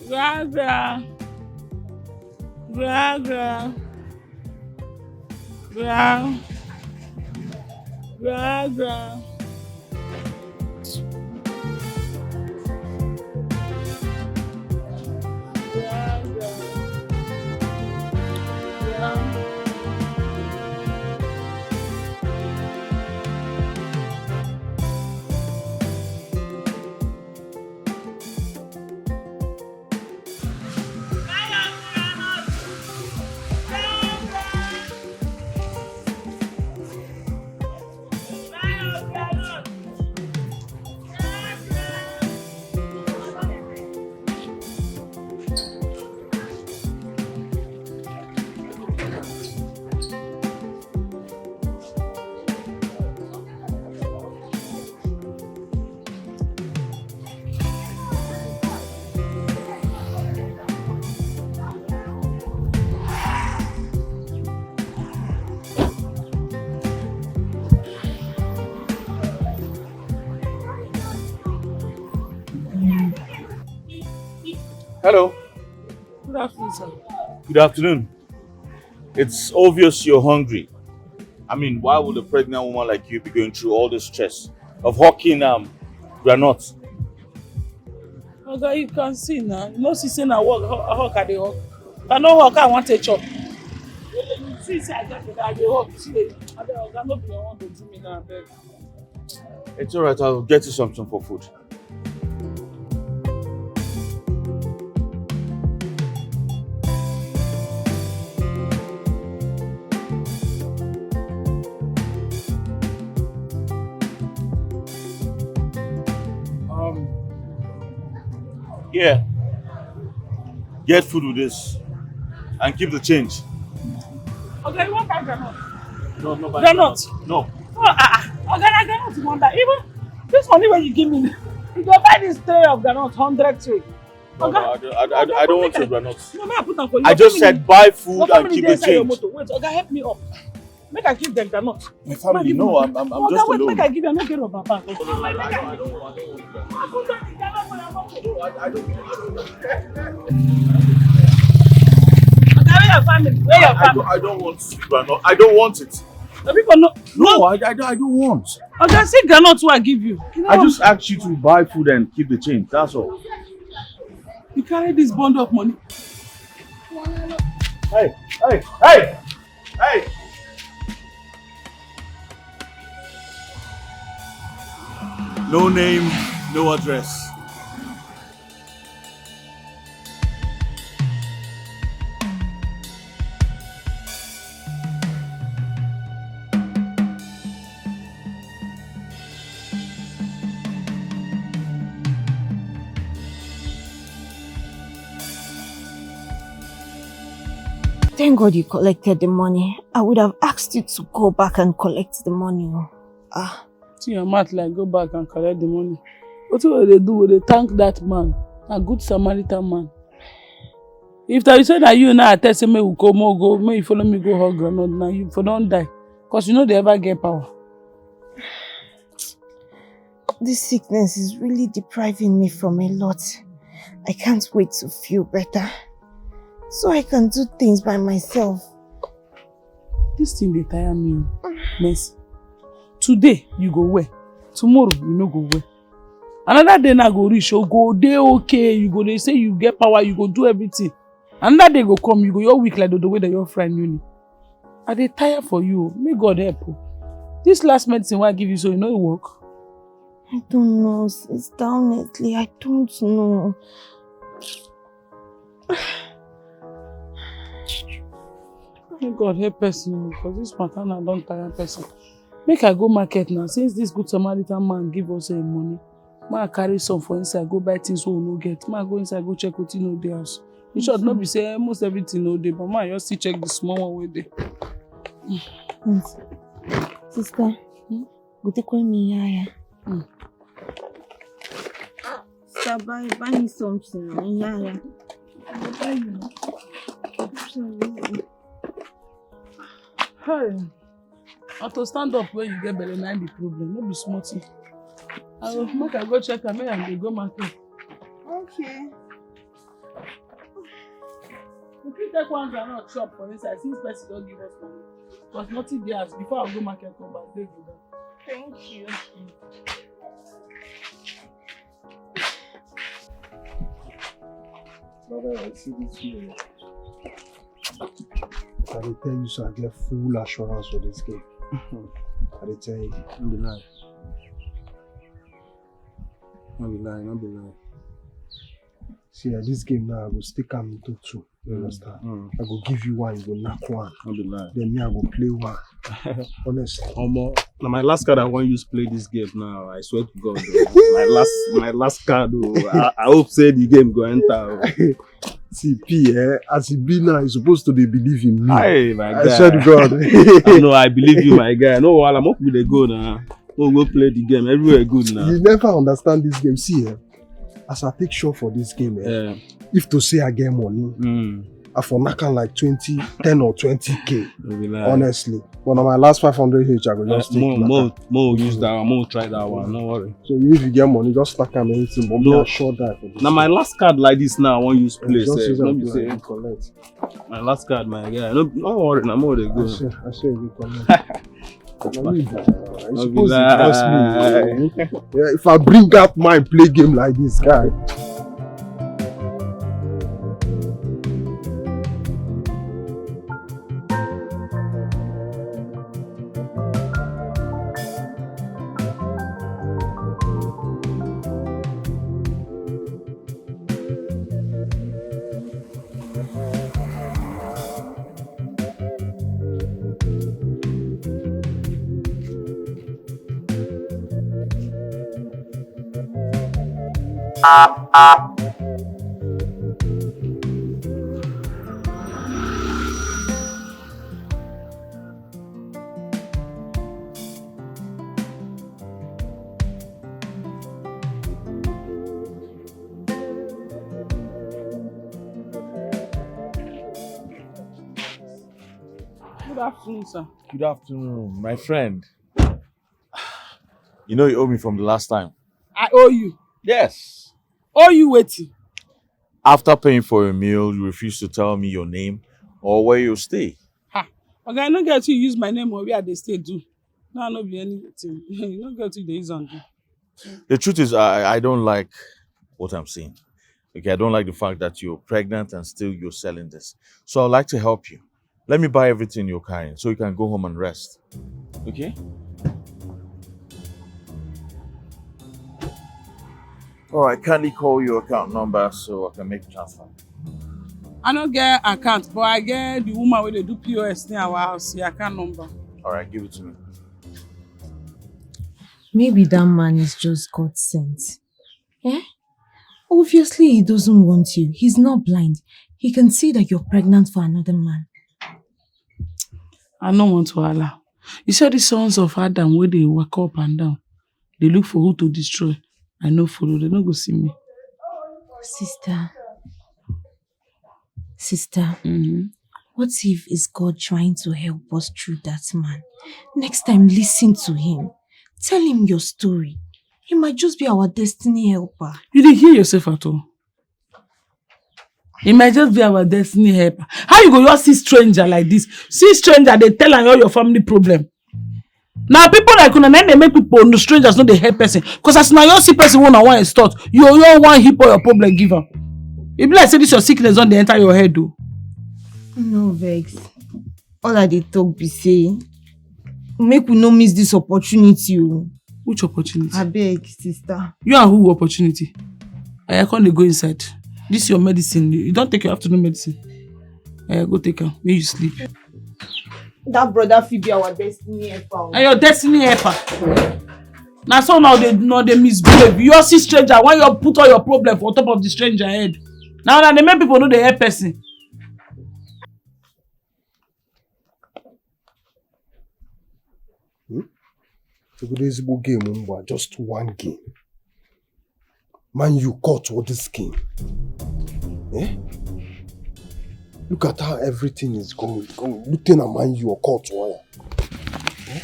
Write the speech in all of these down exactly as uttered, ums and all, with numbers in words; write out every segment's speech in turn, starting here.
Gra gra. Gra gra. Gra. Gra gra. Gra gra. Gra. Hello. Good afternoon, sir. Good afternoon. It's obvious you're hungry. I mean, why would a pregnant woman like you be going through all this stress of hawking um, granite? Oga, you can see now. You know, see, say na work, hawk, hawk, I dey hawk. If I no hawk, I want a chop. You see, say I get it, I dey hawk. See, abeg, Oga, no be your own dey do me now, abeg. It's all right. I'll get you something for food. Um, yeah. Get food with this and keep the change. Okay, you want that granite? No, no, but granite? No. Oh, ah, ah. Oga, na granite you want that? Even this money wey you give me, you go buy this tray of granite, hundred tray. No, Oga, no, I don't, I, I, Oga, I don't want make to I, granite. No, make I put am for you. I just said buy food and keep the change. Wait, Oga, help me up. Make I give them granite. My family, no, I'm, I'm, I'm just alone. Oga, wait, make I give you, I no get rubber band. Oga, where your family? Where your family? I don't, I don't want granite. I don't want it. The people no. No, I, I, I don't want. Oga, see granite wey I give you. I just asked you to buy food and keep the change. That's all. You carry this bundle of money. Hey, hey, hey, hey! No name, no address. Thank God you collected the money. I would have asked you to go back and collect the money. Oh. Ah. See your mouth like go back and collect the money. What will they do? Will they thank that man? A good Samaritan man. If you say that you now tell say me we go more go, may you follow me go hug groundnut now you for don't die. Cause you know they ever get power. This sickness is really depriving me from a lot. I can't wait to feel better so I can do things by myself. This thing dey tire me o. Mercy. Today you go well, tomorrow you no go well. Another day now go reach, you go dey okay, you go dey say you get power, you go do everything. Another day go come, you go your weak like the way that you're frying uni. I dey tire for you. May God help you. This last medicine wey I give you so e no work? I don't know, sister. Honestly, I don't know. May God help person because this matter now don tire person. Make I go market now since this good Samaritan man give us uh, money. Ma carry some for inside, go buy things we no get. Ma go inside, go check wetin no dey house. In short, no be say almost everything no dey, but ma just still check the small one wey dey. Sister, hmm? Go take me yaya. Hmm. Sister, buy, buy me something. Yaya. Hey. Na to stand up when you get belle na be problem, no be small thing. I go make I go check am, make I dey go market. Okay. You fit take one groundnut chop for inside since person don give us money. But nothing dey as before I go market come back, dey go down. Thank you. Brother, I see this here. I dey tell you, so I get full assurance for this game. I dey tell you. No be lie. No be lie, no be lie. See, eh, this game now, I go stick am into two. You understand? Mm. I go give you one, you go knock one. No be lie. Then me, I go play one. Honestly. Omo, na my last card I wan use play this game now. I swear to God, oh. My last, my last card, oh. I, I hope say the game go enter, oh. See, P, eh, as e be now, you supposed to dey believe in me. Hey, my I guy. Swear to God. I know, I believe you, my guy. No wahala, make we dey go now. Make we go play the game. Everywhere good now. You never understand this game. See, eh, as I take sure for this game, eh, Yeah. if to say I get money, Mm. I for knock am like twenty, ten or twenty K. No be lie. Honestly. But na my last five hundred H, I go Uh, just take more, knock more, am. More use that one, more try that one. No worry. So if you get money, just stack am anything. But me, No. I sure die for this Na my thing. Last card like this now, I wan use play, Just sef. Use No am be play, say you collect. My last card, my guy. No, no worry, na more dey go. I sure, I sure you collect. Na me, you No be suppose to trust me. Lie. Yeah, if I bring out mine, play game like this, guy. Good afternoon, sir. Good afternoon, my friend. You know you owe me from the last time. I owe you? Yes. Owe you wetin? After paying for a meal, you refuse to tell me your name or where you stay. Ha! Oga, I no get you use my name or where I dey stay do. No, no be anything. You no get you dey use am do. The truth is, I, I don't like what I'm seeing. Okay, I don't like the fact that you're pregnant and still you're selling this. So I'd like to help you. Let me buy everything you're carrying so you can go home and rest. Okay? All right, kindly call your account number so I can make transfer. I no get account, but I get the woman wey dey do P O S near our house, the account number. All right, give it to me. Maybe that man is just God sent. Eh? Obviously, he doesn't want you. He's not blind. He can see that you're pregnant for another man. I no want wahala. You see the sons of Adam wey dey waka up and down. They look for who to destroy. I no follow. They no go see me. Sister. Sister, Mm-hmm. what if is God trying to help us through that man? Next time, listen to him. Tell him your story. He might just be our destiny helper. You dey hear yourself at all? He might just be our destiny helper. How you go just see stranger like this? See stranger, dey tell am all your family problem. Na people like una na dey make people, no, strangers no dey help person. 'Cause as una just see person wey una wan extort, you, you wan heap all your problem give am. E be like say this your sickness don dey enter your head o. No vex. All I dey talk be say, make we no miss this opportunity o. Which opportunity? Abeg, sister. You and who opportunity? I come dey go inside. This your medicine. You don take your afternoon medicine. Eh, go take am. Make you sleep. That brother fit be our destiny helper o. Na your destiny helper. Na so now they, now they misbehave. You see stranger, why you put all your problem for top of the stranger head? Now, now they make people no dey help person. Hmm? Look at this game, Mumba. Just one game. Man, you caught what this game. Eh? Look at how everything is going. Going. Look at Man, you are caught wire. Eh?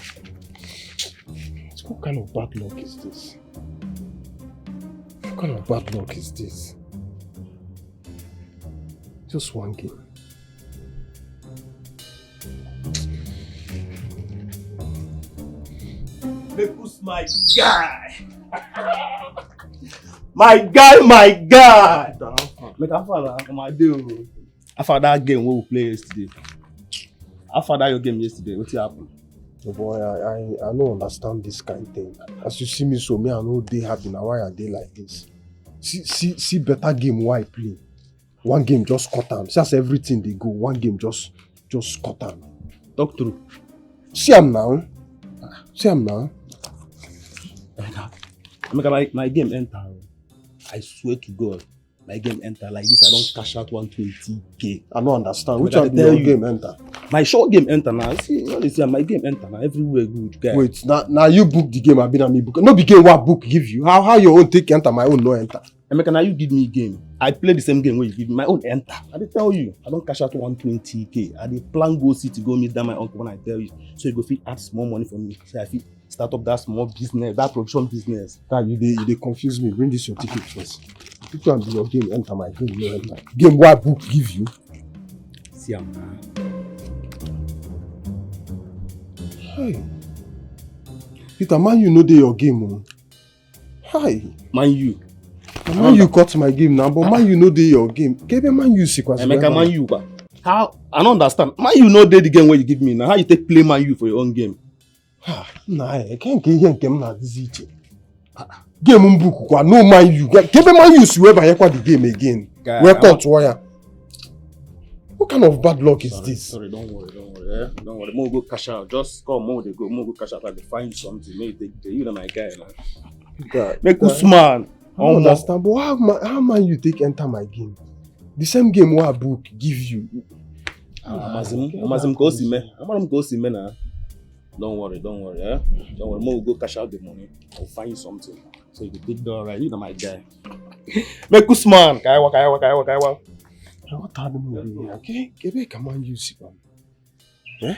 What kind of bad luck is this? What kind of bad luck is this? Just one game. Make us my guy. My guy, my guy. Make am fun, my day. After that game wey we play yesterday, after that your game yesterday, wetin happen? Oh boy, I, I, I no understand this kind thing. As you see me so, me I no dey happy na why I dey like this. See, see, see better game wey I play. One game just cut am. See as everything dey go. One game just just cut am. Talk true. See am now. See am now. Emeka, Emeka, my, my game enter. I swear to God, my game enter like this. I don cash out one twenty k. I no understand. Which one be your game enter? My short game enter now. See, you know, see, my game enter now. Everywhere good, guy. Wait, now, now you book the game. I been me book. No be game what book give you. How how your own take enter, my own no enter. Emeka, now you give me game. I play the same game where you give me. My own enter. I dey tell you, I don cash out one twenty k. I dey plan go city, go meet that my uncle when I tell you. So you go fit add small money for me. So I fit start up that small business, that provision business. That you dey you dey confuse me. Bring this your ticket first. Which one be your game enter, my game no enter. Game what book give you? See am now. Hey. Peter, man, you know dey your game, oh. Hi. Man U. Man U cut my game now, but Man U no dey your game. Kebe Man U sequence. Emeka, Man U ba. How? I don't understand. Man U no dey the game where you give me now. How you take play Man U for your own game? Ah, nah, I can't get here game na this iche. Game mbuku kwa no Man U. Kebe Man U si weba yekwa the game again. Guy, where I cut wire? What kind of bad luck is Sorry, this? Sorry, don't worry, don't worry, eh? Don't worry. Mo go cash out. Just come, mo dey go, mo go cash out. I dey find something. Make they, they, you know my guy, man. God, Make God. Usman. I don't Omo. understand, but how man, how man you take enter my game? The same game wey I book give you. Ah, Amazim, I can't Amazim understand. Kosime. Amazim Kosime na. Don't worry, don't worry, eh? Don't worry. Mo go cash out the money. I'll find something. So you go take the right. You know my guy. Make Usman. Kaiwa, Kaiwa, Kaiwa, Kaiwa. What are the movie? Okay, kebe kaman you see man. Eh?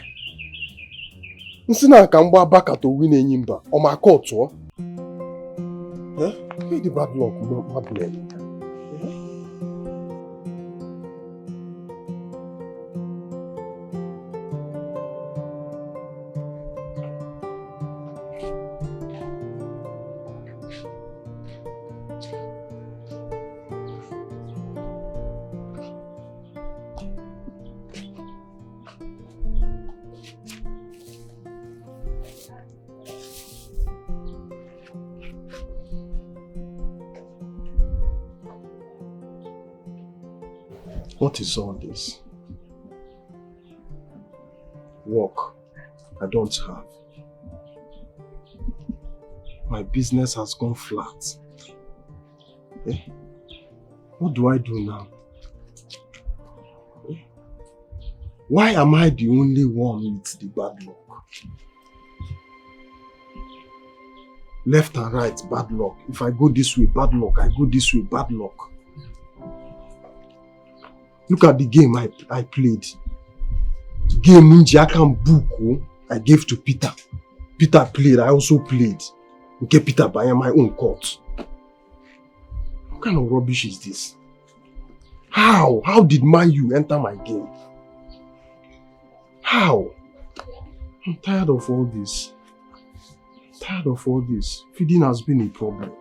Nsi na ka mgba baka to win enyi mba. Ọ ma court ọ. Eh? Hey, the bad luck, no bad luck. What is all this? Work I don't have. My business has gone flat. Eh? What do I do now? Eh? Why am I the only one with the bad luck? Left and right, bad luck. If I go this way, bad luck. I go this way, bad luck. Look at the game I, I played. Game Njiakan book, oh, I gave to Peter. Peter played, I also played. Okay, Peter by my own court. What kind of rubbish is this? How? How did Man U enter my game? How? I'm tired of all this. I'm tired of all this. Feeding has been a problem.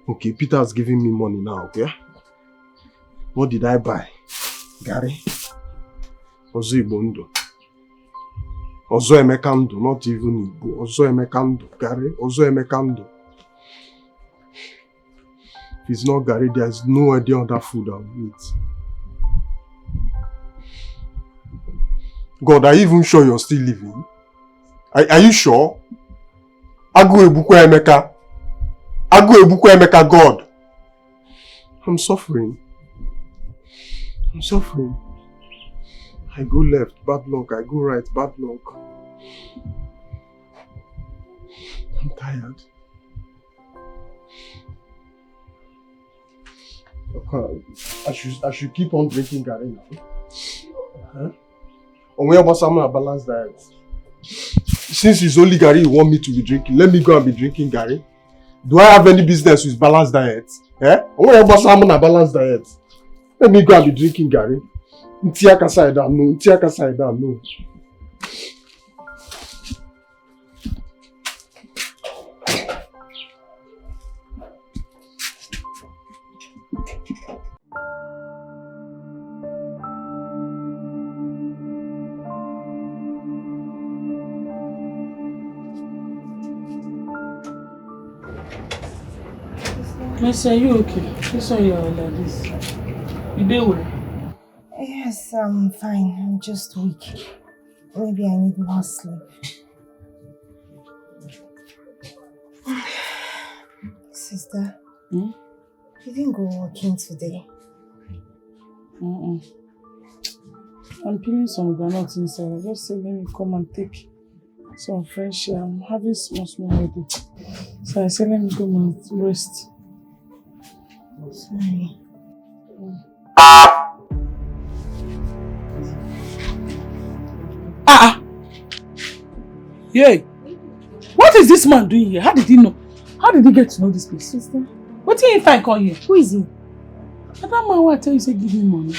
Okay, Peter has given me money now, okay? What did I buy? Gary. Ozo Igbo Ndo. Ozo Emeka Ndo, not even Igbo. Ozo Emeka Ndo. Gary, Ozo Emeka Ndo. If it's not Gary, there's no any other food I'll eat. God, are you even sure you're still living? Are, are you sure? Agu Ebuka Emeka. Agu Ebuka Emeka, God. I'm suffering. I'm suffering. I go left, bad luck. I go right, bad luck. I'm tired. Okay, I should I should keep on drinking Gary now. Huh? Onwe Obasama na balanced diet. Since it's only Gary you want me to be drinking, let me go and be drinking Gary. Do I have any business with balanced diet? Eh? Onwe Obasama na balanced diet. Let me go and be drinking Gary. Ntiaka side down, no. Ntiaka side down, no. Mercy, are you okay? This one you are like this. You dey well? Yes, I'm fine. I'm just weak. Maybe I need more sleep. Sister, Hmm? You didn't go working today. Mm-mm. I'm peeling some groundnut inside. I just said, let me come and take some fresh air. I'm having small, small headache. So I said, let me come and rest. Sorry. Ah! Ah! Yay! What is this man doing here? How did he know? How did he get to know this place? Sister, What did he find come here? Who is he? That man wey I tell you say give me money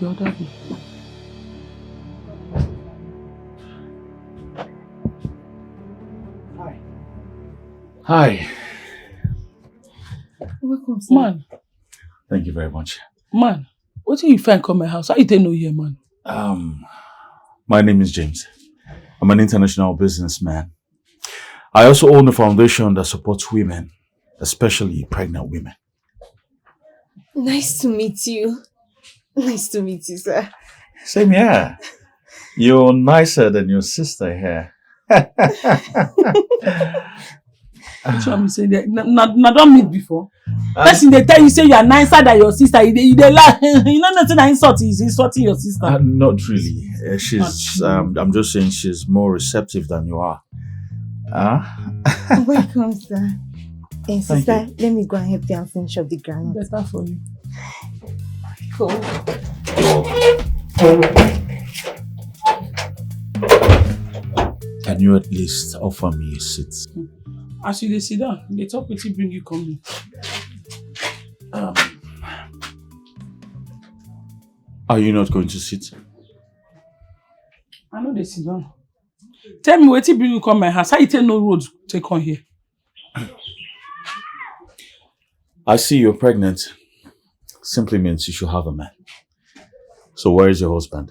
the other day. Hi. Welcome, sir. Man, Thank you very much. Man, what did you find come my house? How you take know here, man? Um, my name is James. I'm an international businessman. I also own a foundation that supports women, especially pregnant women. Nice to meet you. Nice to meet you, sir. Same here. You're nicer than your sister here. Which one be say that? Na, na, na don meet before. Person dey tell you say you are nicer than your sister. You dey, you dey lie. You no know say na insult is insulting your sister. Uh, not really. Uh, she's. Um, I'm just saying she's more receptive than you are. Huh? Welcome, sir. Eh, sister, let me go and help you and finish up the groundnut. Better for you. Cool. Can you at least offer me a seat? As you dey sit down, you dey talk wetin bring you come here. Um, Are you not going to sit? I no dey sit down. Tell me wetin bring you come my house. How you take know road take come here? I see you're pregnant. Simply means you should have a man. So where is your husband?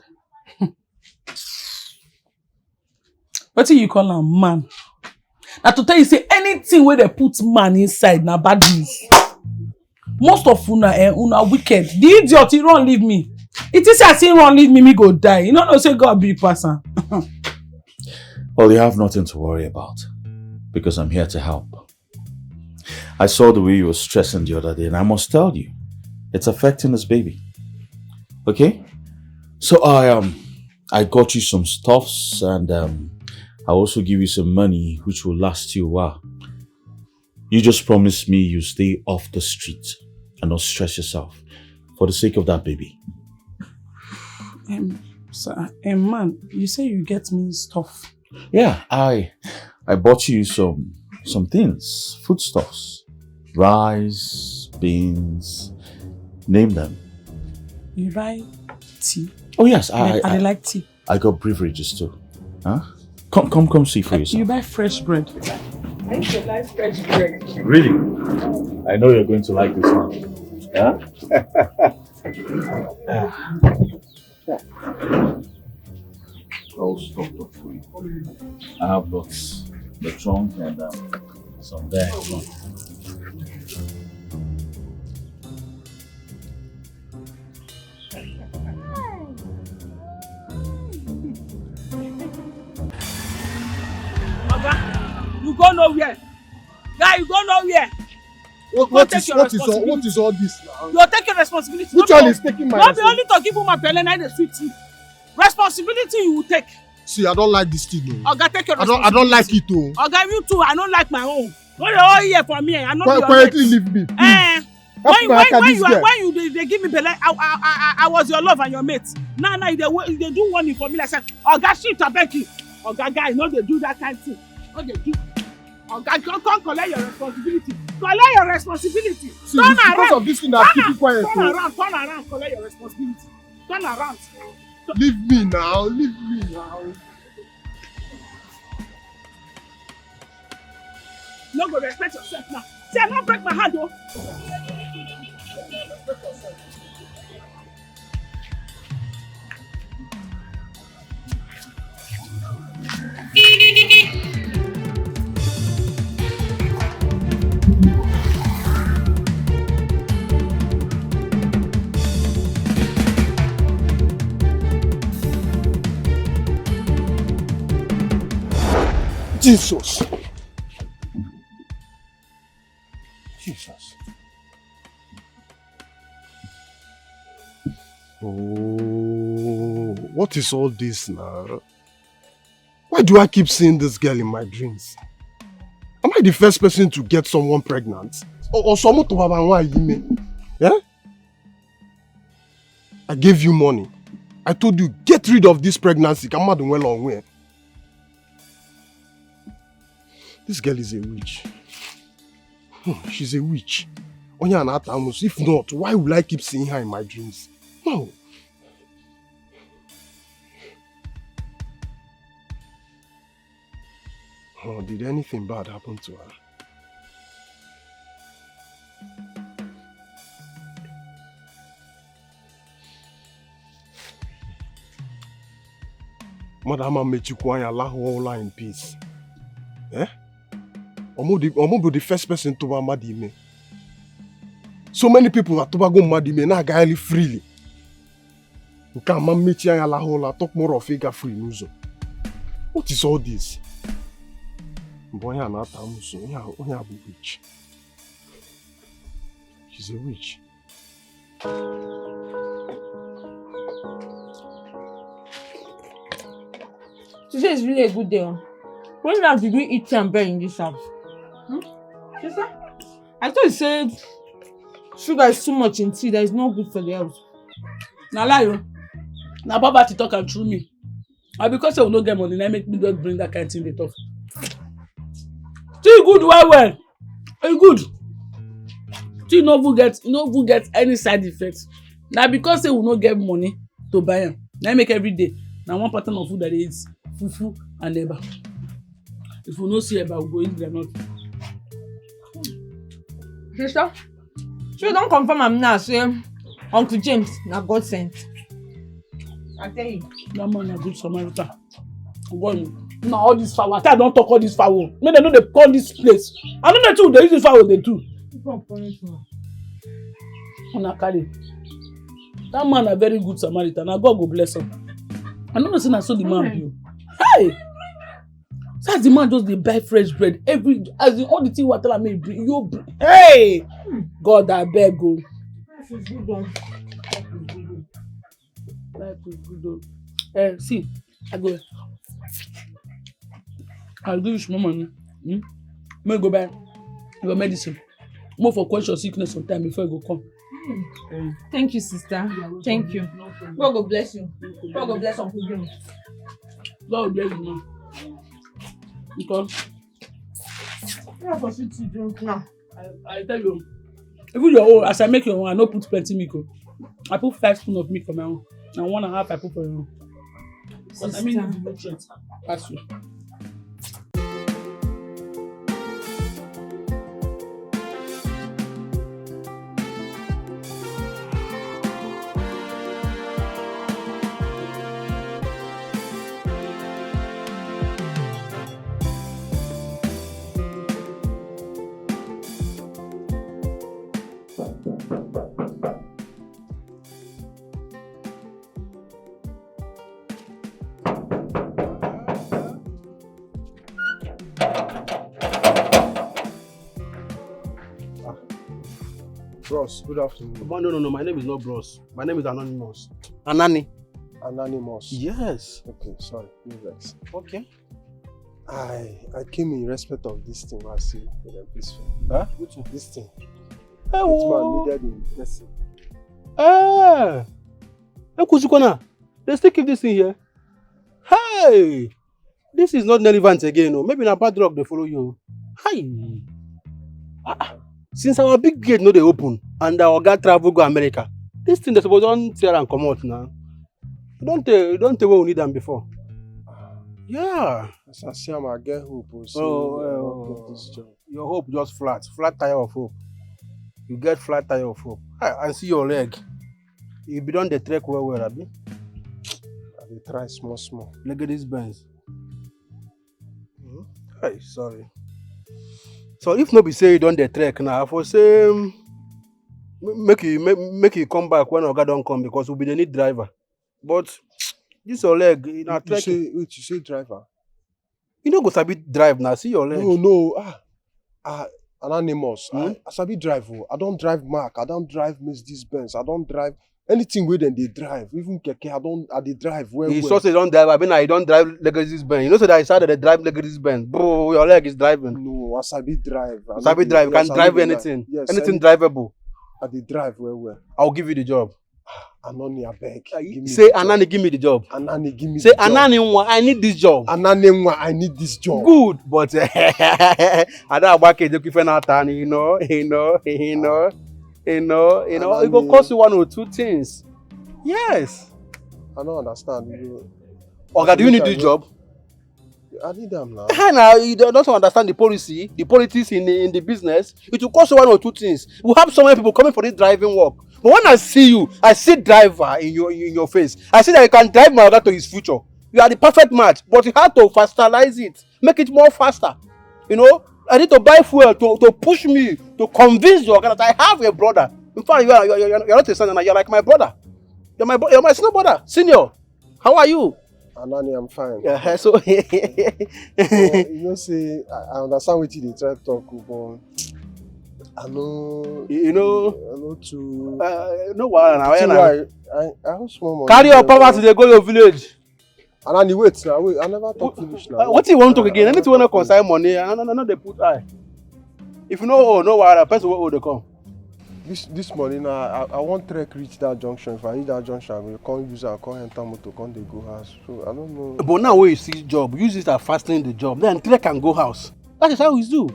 Wetin you call am man? Na to tell you say anything wey dey put man inside na bad news. Most of una, eh, una wicked. The idiot, he run leave me. He think say as he run leave me, me go die. You no know say God big pass am. Well, you have nothing to worry about because I'm here to help. I saw the way you were stressing the other day, and I must tell you, it's affecting this baby. Okay? So I um I got you some stuffs, and um I also give you some money which will last you a while. You just promise me you stay off the street and not stress yourself for the sake of that baby. Um, sir, um, man, you say you get me stuff. Yeah, I I bought you some some things, foodstuffs, rice, beans, name them. You buy tea. Oh yes, I I, I, I, like tea. I got beverages too. Huh? Come come come see for You yourself. Buy fresh bread. I used to like fresh bread. Really? I know you're going to like this one. Yeah? I'll stop the food. I have lots. The trunk and um, some there. Oga, you go nowhere. Guy, you go nowhere. What, Go what take is your what is all responsibility. What is all this now? You take your responsibility. Which No one be- is taking my No be responsibility? Only to give woman belle na dey sweet you. Responsibility you will take. See, I don't like this thing. No. Oga, take your I don't. I don't like responsibility. It. Oh. Oga, you too. I don't like my own. No dey all here for me. I no be Qui- your quietly mate. Leave me, please. Eh, Help when my when car, when this you girl. Are, when you dey, dey give me belle, I, I I I I was your love and your mate. Now now you dey wa- you dey do warning for me like say, Oga, shift, abeg you. Oga, guy, no dey do that kind thing. No dey do. Oga, come come collect your responsibility. Collect your responsibility. See, Turn it's because around. Of this thing that I keep you quiet. Turn Oh. Around. Turn around. Collect your responsibility. Turn around. Leave me now. Leave me now. No go respect yourself now. See, I no break my hand, oh. Jesus. Jesus. Oh, what is all this now? Why do I keep seeing this girl in my dreams? Am I the first person to get someone pregnant? Or, or someone to have an one? Yeah? I gave you money. I told you, get rid of this pregnancy. Come out well on where? This girl is a witch. Hmm, she's a witch. Onye anata amusu. If not, why will I keep seeing her in my dreams? No. Oh, did anything bad happen to her? Madam Amechukwu anya lahụ ụla in peace. Eh? Omo the, Omo be the first person to mmadụ ime. So many people are tụbago mmadụ ime na-agagharị freely. Nke a ma mmechi anya lahụ ụla, talk more of ịga free n'ụzọ. What is all this? Mgbe onye a na-ata amusu, onye a, onye a bụ witch. She's a witch. Today is really a good day. Oh. When last did we eat tea and bread in this house? Hmm? Sister, I thought you said sugar is too much in tea, that is not good for the health. Na lie o. Na poverty talk am through me. Na because say we no get money na make me just bring that kind thing dey talk. Tea good well well. E good. Tea no even get, no even get any side effect. Na because say we no get money to buy am. Na make every day na one pattern of food I dey eat, fufu and eba. If we no see eba, we go eat groundnut. Sister, so you don confirm am now say Uncle James na God sent. I tell you. That man na good Samaritan. God, na all this fowl. I don talk all this fowl. Make dem no dey come this place. I no know wetin dey use this fowl dey do. Una carry. That man na very good Samaritan. Na God go bless am. I no know say na so the man be o. Hey! So as the man just dey buy fresh bread every as the all the thing wey I tell am make e bring, you bring. Hey! God abeg o. Life is good o. Eh, see, I go. I'll give you small money. Hmm? Make you go buy your medicine. More for quench your sickness sometime before you go come. Mm. Thank you, sister. Thank you. God go bless you. God go bless Uncle Jim. God bless you, man. Because I for sit to drink now. I, I tell you, even your own, as I make your own, I no put plenty milk. Oh. I put five spoon of milk for my own. And one and a half I put for your own. Because I mean, you nutrient pass you. Bros, good afternoon. But no, no, no, my name is not Bros. My name is Anonymous. Anani. Anonymous. Yes. Okay, sorry. No vex. Okay. I I came in respect of this thing I see for the place. Huh? This thing. Hey, This man needed in person. Hey! Ekwusikwana, they still keep this thing here. Hey! This is not relevant again. Oh. Maybe na bad luck dey follow you. Hi! Ah, ah. Since our big gate no dey open and our oga travel go America, this thing dey suppose don tear am comot now. You don tey, you don tey wey we need am before. Yeah. As I see am, I get hope. Oh, say Oh, I oh, wan oh. get this job. Your hope just flat, flat tire of hope. You get flat tire of hope. Ah, and see your leg. You be don dey trek well well, abi? I dey try small small. Legady's Benz. Hmm? Hey, sorry. So if no be say you don dey trek now, I for say um, m- make you make, make you come back when oga don come because we be dey need driver. But this your leg, na You trek. say wait, you say driver? You no go sabi drive now. See your leg. No, no. Ah, ah, Anonymous. Hmm? I, I sabi drive. Oh. I don't drive Mark. I don't drive Mercedes Benz. I don't drive anything where then they drive. Even keke, I don't. I they drive. Well, you well. Sure say you don't drive. I mean, I don't drive Mercedes Benz. You know, so that I started to drive Mercedes Benz. Bro, your leg is driving. No, I sabi drive. I sabi drive. You can drive anything. Yes, anything drivable. I they drive well, well. I'll give you the job. Anani, I beg. Say, Anani, give me the job. Anani, give me the job. Say, Anani, I need this job. Anani, I need this job. Good, but I don't work a joke if not, you know, you know, you know, you know, you know, it go cost you one or two things. Yes. I don't understand. You. Oga, do you need this job? I need them now. Hey, now you don't, don't understand the policy, the politics in the, in the business. It will cost you one or two things. We have so many people coming for this driving work. But when I see you, I see driver in your in your face. I see that you can drive my oga to his future. You are the perfect match, but you have to fastalize it, make it more faster. You know, I need to buy fuel to, to push me to convince your oga that I have a brother. In fact, you are you are, you are, you are not a son, you are like my brother. You're my bro- you're my senior brother, senior. How are you? Anani, I'm fine. Yeah, so you know, say I, I understand what you dey try to talk, but I know you know I know too. Uh, no wahala na. Why I, I have small money. Carry your poverty, they go your village. Anani, wait now, wait. I never talk finish now. Uh, what you want to talk again? Anything wanna concern money? I no no no they put eye. If you know, oh no wahala, person will hold the come. This this morning, I, I I wan trek reach that junction. If I reach that junction, I go come use am, come enter motor, come dey go house. So I don't know. But now when you see job, use it as fasting the job. Then trek and go house. That is how we do.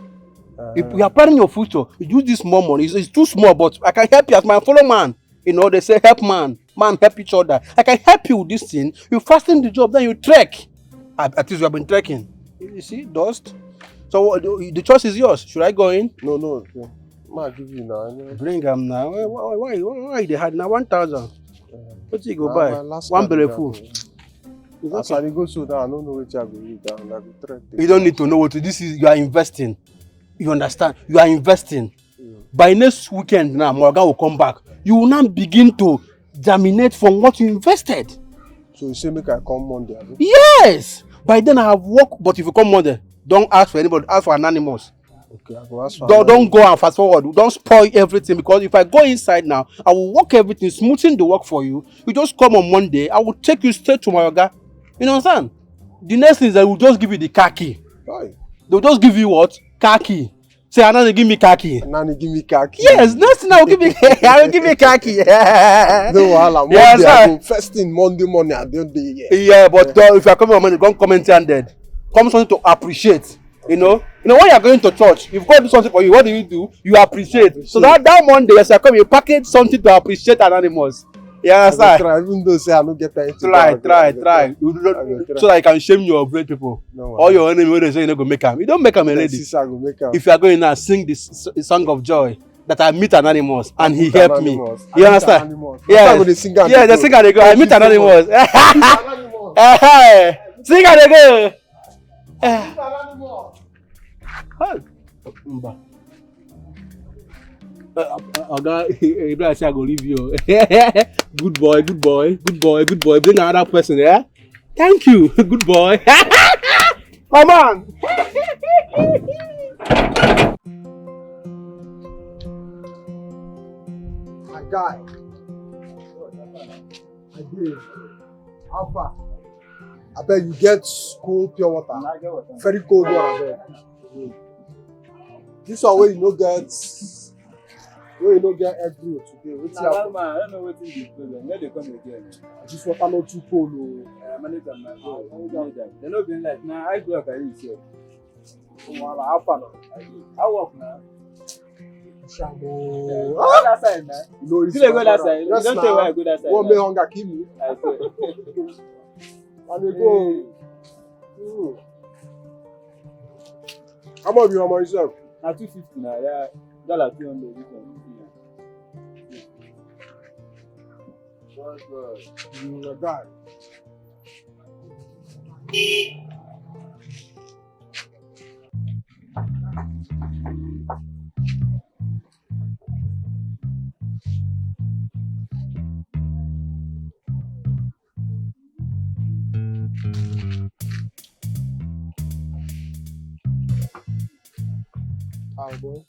Uh, if you are planning your future, you use this small money. It's, it's too small, but I can help you as my fellow man. You know, they say help man, man help each other. I can help you with this thing. You fasting the job, then you trek. At, at least you have been trekking. You see, dust. So what, the, the choice is yours. Should I go in? No, no. Okay. Ma give you now. Bring am now. Why, why, why, why, why they had now one thousand? What you go buy? One belly full. As I dey go so now, I don't know what I go read down. I go trek. You don't need to know what to. This is you are investing. You understand? You are investing. By next weekend now, my oga will come back. You will now begin to germinate from what you invested. So you say make I come Monday, abi? Yes. By then I have work, but if you come Monday, don't ask for anybody. Ask for Anonymous. Okay, I go ask for Don't don't go and fast forward. Don't spoil everything, because if I go inside now, I will work everything, smoothing the work for you. You just come on Monday. I will take you straight to my oga. You understand? The next thing is that I will just give you the car key. Right. They'll just give you what? Car key. Say, Anani, give me car key. Anani, give me car key. Yes, next thing I will give me, I will give me car key. No wahala. Monday, I go, first thing Monday morning, I don't dey here. Yeah, but uh, if you are coming on Monday, come comment and dead. Come something to appreciate. You know, you know when you are going to church, if God do something for you, what do you do? You appreciate. So that that Monday, as you come, you package something to appreciate Anonymous. You understand? Try, even though say I no get anything. Try, try, try. So that you can shame your great people. No, all your enemy when they say you no go make am. You don't make am, a lady. Sister go make am. If you are going now, sing this s- song of joy that I meet Anonymous and he helped me. You understand? Yes. Yeah, the singer they go. I meet Anonymous. Sing and they go. Hey. Mba. Uh, uh, Oga, Ibrahim say I go leave you. Good boy, good boy, good boy, good boy. Bring another person, yeah? Thank you. Good boy. My man. My guy. I do. How far? I bet you get cold pure water. I get water. Very cold one, I bet. This one where you no get, where you no get egg roll today. Wetin happen? Man, I don't know wetin be the problem. Where they come again? This water not too cold, oh. Uh, manage am, man. Manage am. They no be like na ice block I use here. Wahala, how far now? I work now. Shango. Go that side now. You know, still go that side. You don't tell why I go that side. One may hunger kill me. I swear. And they go. How much you have yourself? Na two fifty na, yeah. Dollar two hundred, this one. Mm, my guy. Ah, boy.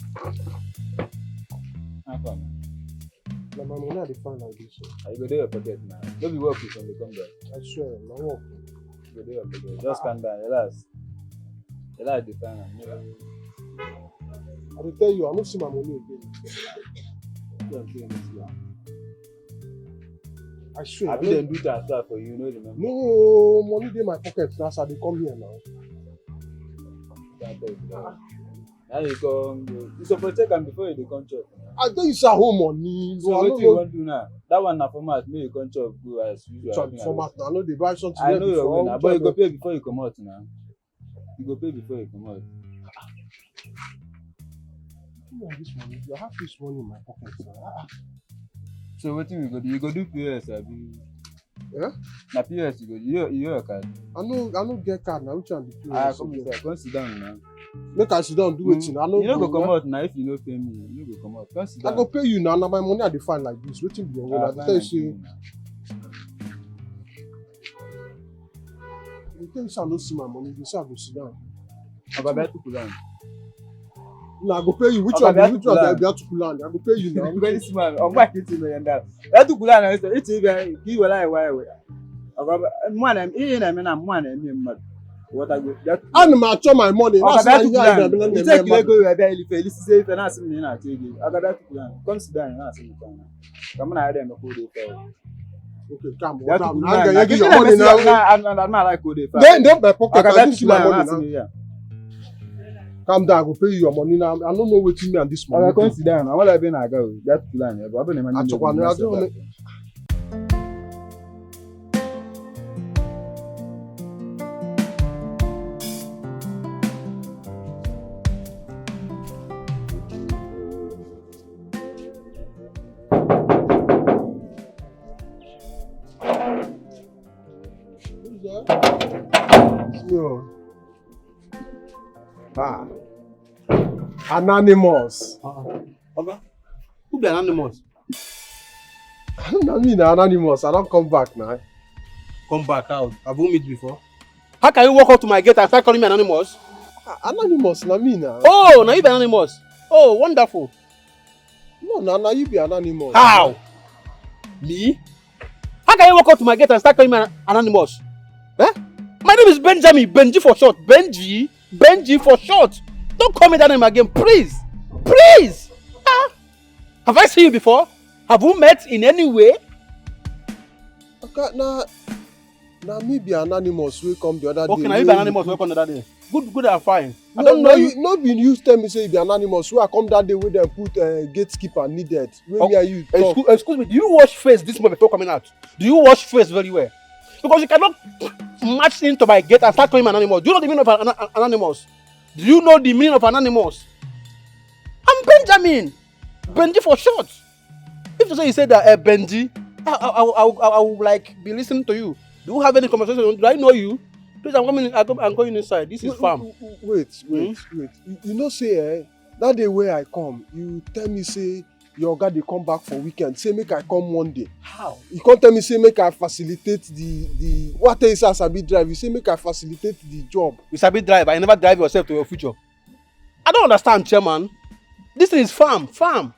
How far, man? Na my money I dey find like this. So. I go dey your pocket now. No be work you from the come back. I swear, na work. You go dey your pocket. Just calm down, relax. Relax, dey find am. I dey tell you, I no see my money again. You don't see anything. I swear. Abi no- dem do transfer for you, no remember. No money dey my pocket now, so I dey come here now. That beg now. Now you come, you suppose take am before you dey come chop. I tell you say I hold money. So No, I no wetin you go wan do now? That one na format, make you come chop go as usual. chop Abi na format. wetin? I no dey buy something. I here know your before. way now, but you go pay before you comot now. You go pay before you comot. Give me this money. I have this money in my pocket. Sir. Ah, ah. So wetin we go do? You go do P O S abi? Yeah? Na P O S you go do. You you your card. I no, I no get card now. Which one be P O S? Ah, come Again? Inside, come sit down now. Make I sit down, do Mm. wetin? I no You no go go. Comot now if you no pay me. You no go comot. Come sit I down. Go pay you now. Na my money I dey find like this. Wetin be your own? Ah, I dey fine, tell you I say, give you now. you tell you say I no see my money. You say I go sit down. Oga, be atuku land. Na I go pay you. Which Oga, one? be Which one? atuku Be atuku land. I go pay you now. Very smart. Oga, I get you, man. Be atuku land. I say, it's even give you like why why. Oga, man, I'm in. I'm in. I'm one. I'm in. What I go? That And ma chop my money. Oga, That's be why atuku you are land. the You take leg go where be Felice say if na ask me na take it. Oga, be atuku land. Come sit down. Na ask me come. Come on, I don't know who dey tell. Okay, calm. Be Calm. atuku Now land. you give your If money na now. me, I'm I'm I'm not like who dey tell. Then, then my pocket. Oga, I be didn't atuku see my land. money Ask now. me, yeah. Calm down. I go pay you your money now. I don't know wetin me and this money. Oga, Do. come sit down. I want to be na go. Be atuku land. But I don't know. Atuku land, I don't know. Yo. Ah. Anonymous. Oga, who be Anonymous? Na me na Anonymous. I don come back now. Come back out. Have we meet before? How can you walk up to my gate and start calling me Anonymous? Ah, Anonymous, na me na. Oh, now you be Anonymous. Oh, wonderful. No, na na you be Anonymous. How? Me? How can you walk up to my gate and start calling me an- Anonymous? Eh? My name is Benjamin, Benji for short. Benji, Benji for short. Don't call me that name again, please. Please. Ah. Have I seen you before? Have we met in any way? Okay, na na me be Anonymous wey come the other Okay, day. now you be Anonymous. Welcome the other day. Good, good and fine. I No, don't know no, you. You, no be you tell me say you be Anonymous. Wey I come that day wey dem put uh, gatekeeper needed. Wey Oh, me and you talk. Excuse, excuse me. Do you wash face this morning before coming out? Do you wash face very well? Because you cannot march into my gate and start calling me Anonymous. Do you know the meaning of an, an, Anonymous? Do you know the meaning of Anonymous? I'm Benjamin. Benji for short. If you say you say that uh, Benji, I, I, I, I, I, I would like be listening to you. Do you have any conversation? Do I know you? Please, I'm coming. I'm, I'm going inside. This is Wait, farm. Wait, wait, wait. wait. You, you know say eh, that day wey I come, you tell me say your oga dey come back for weekend. Say make I come Monday. How? You come tell me say make I facilitate the the what tell you say I sabi drive. You say make I facilitate the job. You sabi drive. I never drive yourself to your future. I don't understand, chairman. This thing is farm, farm,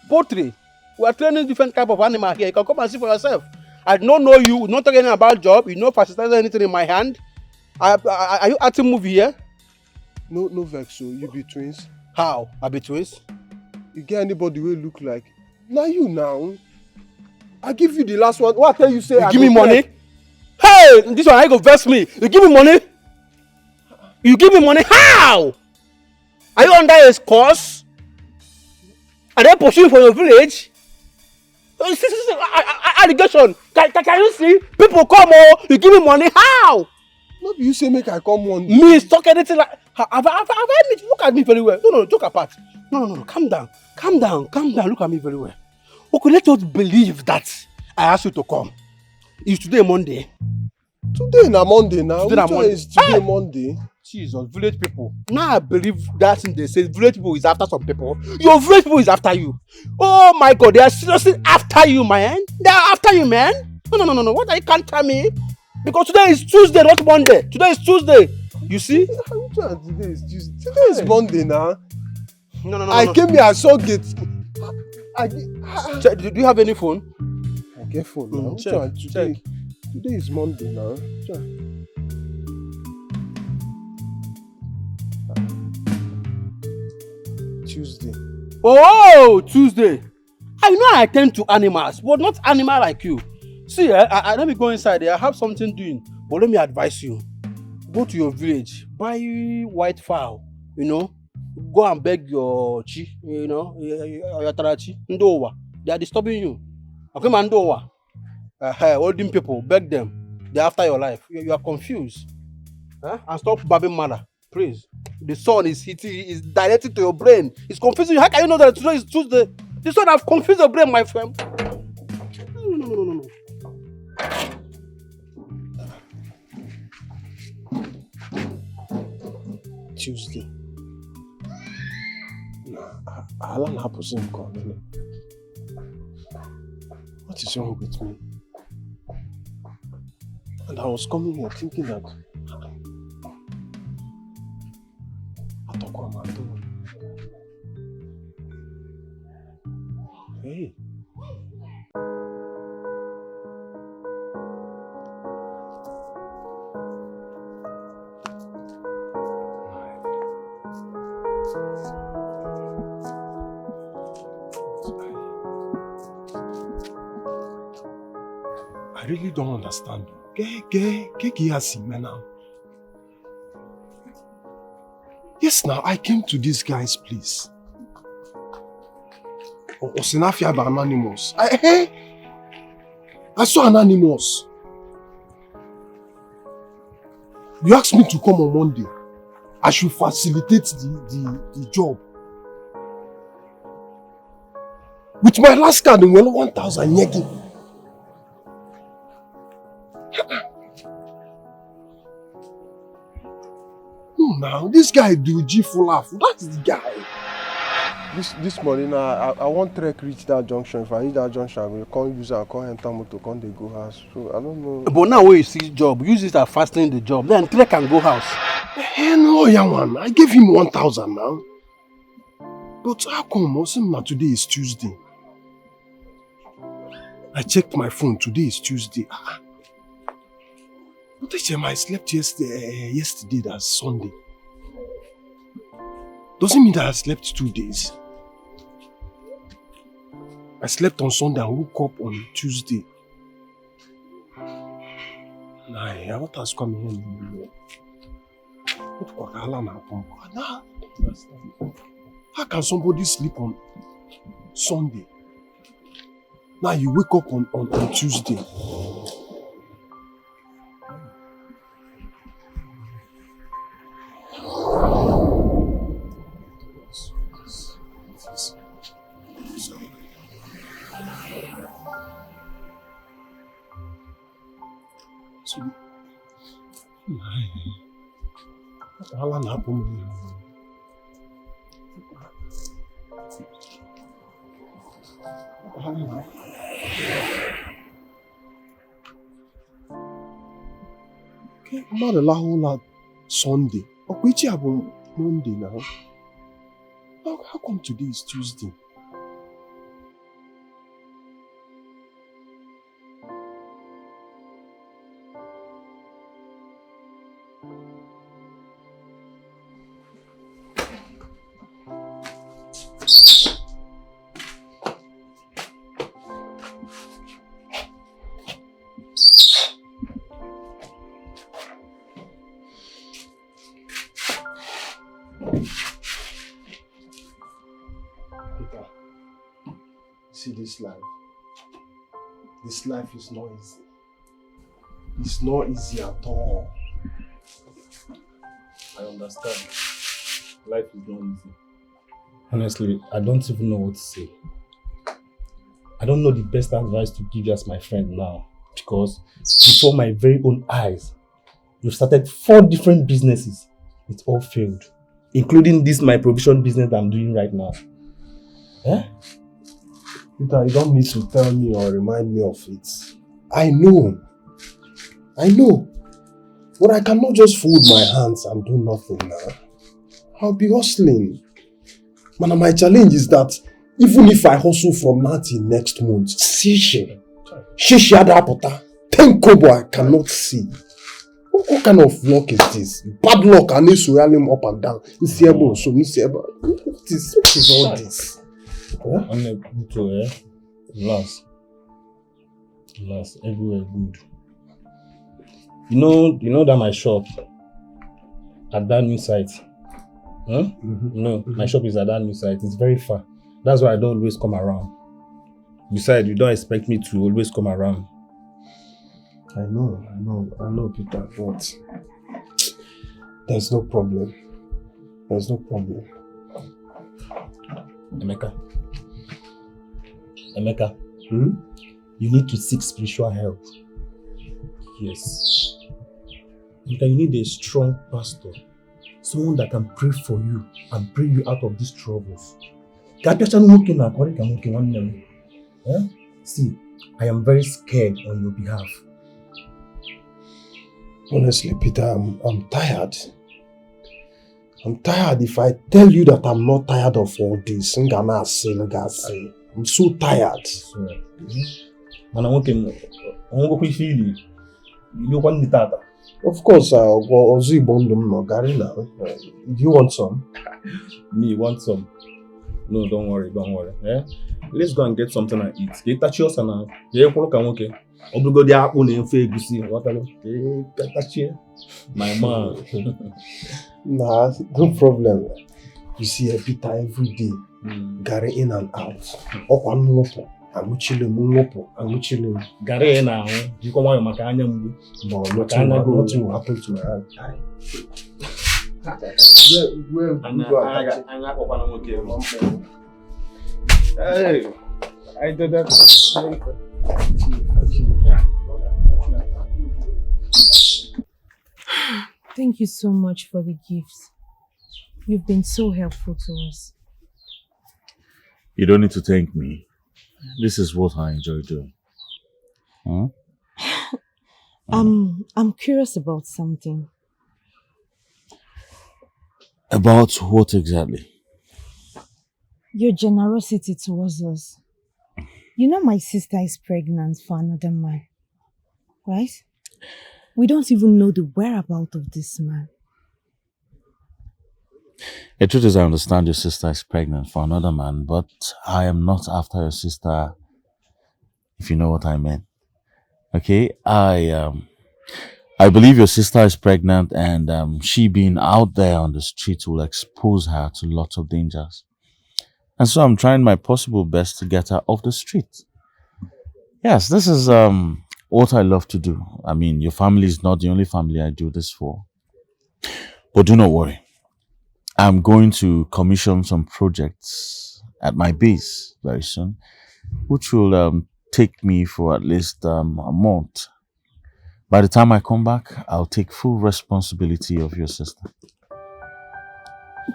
poultry. We are training different type of animal here. You can come and see for yourself. I don't know you. Not talk anything about job. You know, facilitate anything in my hand. I, I, are you acting movie here? No, no vex. So you be twins. How? I be twins. You get anybody wey look like? Na you now. I give you the last one. What I tell you say? You I give go me money? pay. Hey, this one I go vex me. You give me money? You give me money? How? Are you under a curse? Are they pursue you for your village? Oh, see, see, see, a- a- a- allegation. Can, can, can you see? People come, oh, you give me money. How? No be you say make I come one. Me is talk anything like. Have, have, have, have I meet? Look at me very well. No, no, no, joke apart. No, no, no, no. Calm down. Calm down. Calm down. Look at me very well. Okay, let us believe that I asked you to come. Is today Monday? Today na Monday now. Today na Which one Monday. is today Hey! Monday? Jesus, village people. Now I believe that thing they say village people is after some people. Your village people is after you. Oh my God, they are seriously after you, man. They are after you, man. No, no, no, no, no. What are you can't tell me? Because today is Tuesday, not Monday. Today is Tuesday. You see? Which one today is Tuesday? Today is Monday now. No, no, no, I no, no. Came here, I saw gate. I, I, check, do do you have any phone? I get phone now. Mm, which check, one? Today, check. Today is Monday now. Check. Tuesday. Oh, Tuesday. I know I attend to animals, but not animal like you. See, eh, I, I, let me go inside there. I have something doing, but let me advise you. Go to your village, buy white fowl, you know, go and beg your chi, you know, your, your, your tarachi, ndowa. They are disturbing you. Okay, man, ndowa. Uh, olden people, beg them. They're after your life. You, you are confused. Huh? And stop babbling mother. Please. The sun is hitting, is directed to your brain. It's confusing you. How can you know that today is Tuesday? The sun have confused your brain, my friend. No, no, no, no, no, no. Tuesday. Nah, I, I don't have to come. What is wrong with me? And I was coming here thinking that Atokwa Mato. Hey. I really don't understand. Gay, gay, gay, gay, now. Yes, now I came to this guy's place. O- Osinafia by Anonymous. I, hey, I saw Anonymous. You asked me to come on Monday. I should facilitate the, the, the job. With my last card, well, one thousand yegi. No, now this guy do G full laugh. That's the guy. This this morning, I I, I want trek reach that junction. If I reach that junction, I will come use and come enter motor, come dey go house. So I don't know. But now when you see job, use it as fasting the job. Then trek and go house. Eh, no, young one. I gave him one thousand now. But how come? Osim, na today is Tuesday. I checked my phone. Today is Tuesday. Ah, ah. But H M, I slept yesterday, eh, yesterday, that's Sunday. Does it mean that I slept two days? I slept on Sunday and woke up on Tuesday. Nah, what has come here? What wahala na happen? I don't understand. How can somebody sleep on Sunday? Now you wake up on, on, on Tuesday. So, wahala na happen. Wahala na. Okay, mmadụ lahụ ụla Sunday. Ọkwa echi a bụ Monday now. How, how come today is Tuesday? Peter, see this life. This life is not easy. It's not easy at all. I understand. Life is not easy. Honestly, I don't even know what to say. I don't know the best advice to give you as my friend now, because before my very own eyes, you started four different businesses. It all failed, including this my provision business that I'm doing right now. Eh? Peter, you don't need to tell me or remind me of it. I know. I know. But I cannot just fold my hands and do nothing now. I'll be hustling. Mana, my challenge is that even if I hustle from now till next month, see she, she, she had her pota. Ten kobo I cannot see. What, what kind of luck is this? Bad luck and this swirling up and down. Nsiebo, so Nsiebo. What is, what is all this? Huh? Onye buto, eh? Relax. Relax. Everywhere good. You know, you know that my shop at that new site. Huh? You know, my shop is at that new site. It's very far. That's why I don't always come around. Besides, you don't expect me to always come around. I know, I know, I know, Peter, but there's no problem. There's no problem. Emeka. Emeka. Hmm? You need to seek spiritual help. Yes. Emeka, you need a strong pastor. Someone that can pray for you and bring you out of these troubles. Ka a bịachaa nwoke na akọrị ka nwoke nwanne m. Eh? See, I am very scared on your behalf. Honestly, Peter, I'm, I'm tired. I'm tired. If I tell you that I'm not tired of all this, m ga na-asị, m ga-asị. I'm so tired. So, mana nwoke m, ọ nwegokwa ife ili, iliokwa nri tata. Of course, uh, ọzọ Igbo ndụ m nọ, garị na. Do you want some? Me want some. No, don't worry, don't worry. Eh? Let's go and get something and eat. Ka ị tachie ọsa na, ka ị kwụrụ ka nwoke. Ọ bụrụgodị akpụ na ofe egusi, ghọtara? Ka ị tachie. My man. Nah, no problem. You see, eh, Peter, every day, garị in and out. Ọkwa m nwụpụ, aṅụchile m, nwụpụ, aṅụchile m. Garị ị na-aṅụ, jikwa nwayọọ maka anya mgbu. But nothing, anya go nothing will happen to my hand. Where, where we go and catch it? Anya akpọkwana nwoke. Hey, I did that. Thank you so much for the gift. You've been so helpful to us. You don't need to thank me. This is what I enjoy doing. Hmm? I'm, I'm curious about something. About what exactly? Your generosity towards us. You know my sister is pregnant for another man, right? We don't even know the whereabouts of this man. The truth is, I understand your sister is pregnant for another man, but I am not after your sister, if you know what I mean. Okay, I, um, I believe your sister is pregnant, and, um, she being out there on the street will expose her to lots of dangers. And so I'm trying my possible best to get her off the street. Yes, this is, um, what I love to do. I mean, your family is not the only family I do this for. But do not worry. I'm going to commission some projects at my base very soon, which will, um, take me for at least, um, a month. By the time I come back, I'll take full responsibility of your sister.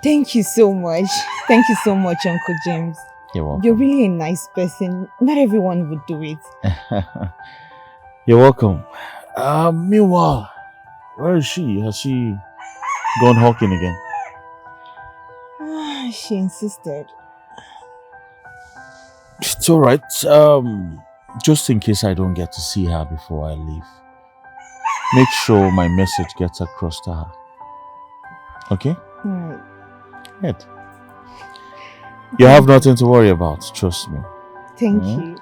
Thank you so much. Thank you so much, Uncle James. You're welcome. You're really a nice person. Not everyone would do it. You're welcome. Uh, meanwhile, where is she? Has she gone hawking again? Ah, she insisted. It's all right. Um, just in case I don't get to see her before I leave, make sure my message gets across to her. Okay? All right. Good. You have nothing to worry about, trust me. Thank you.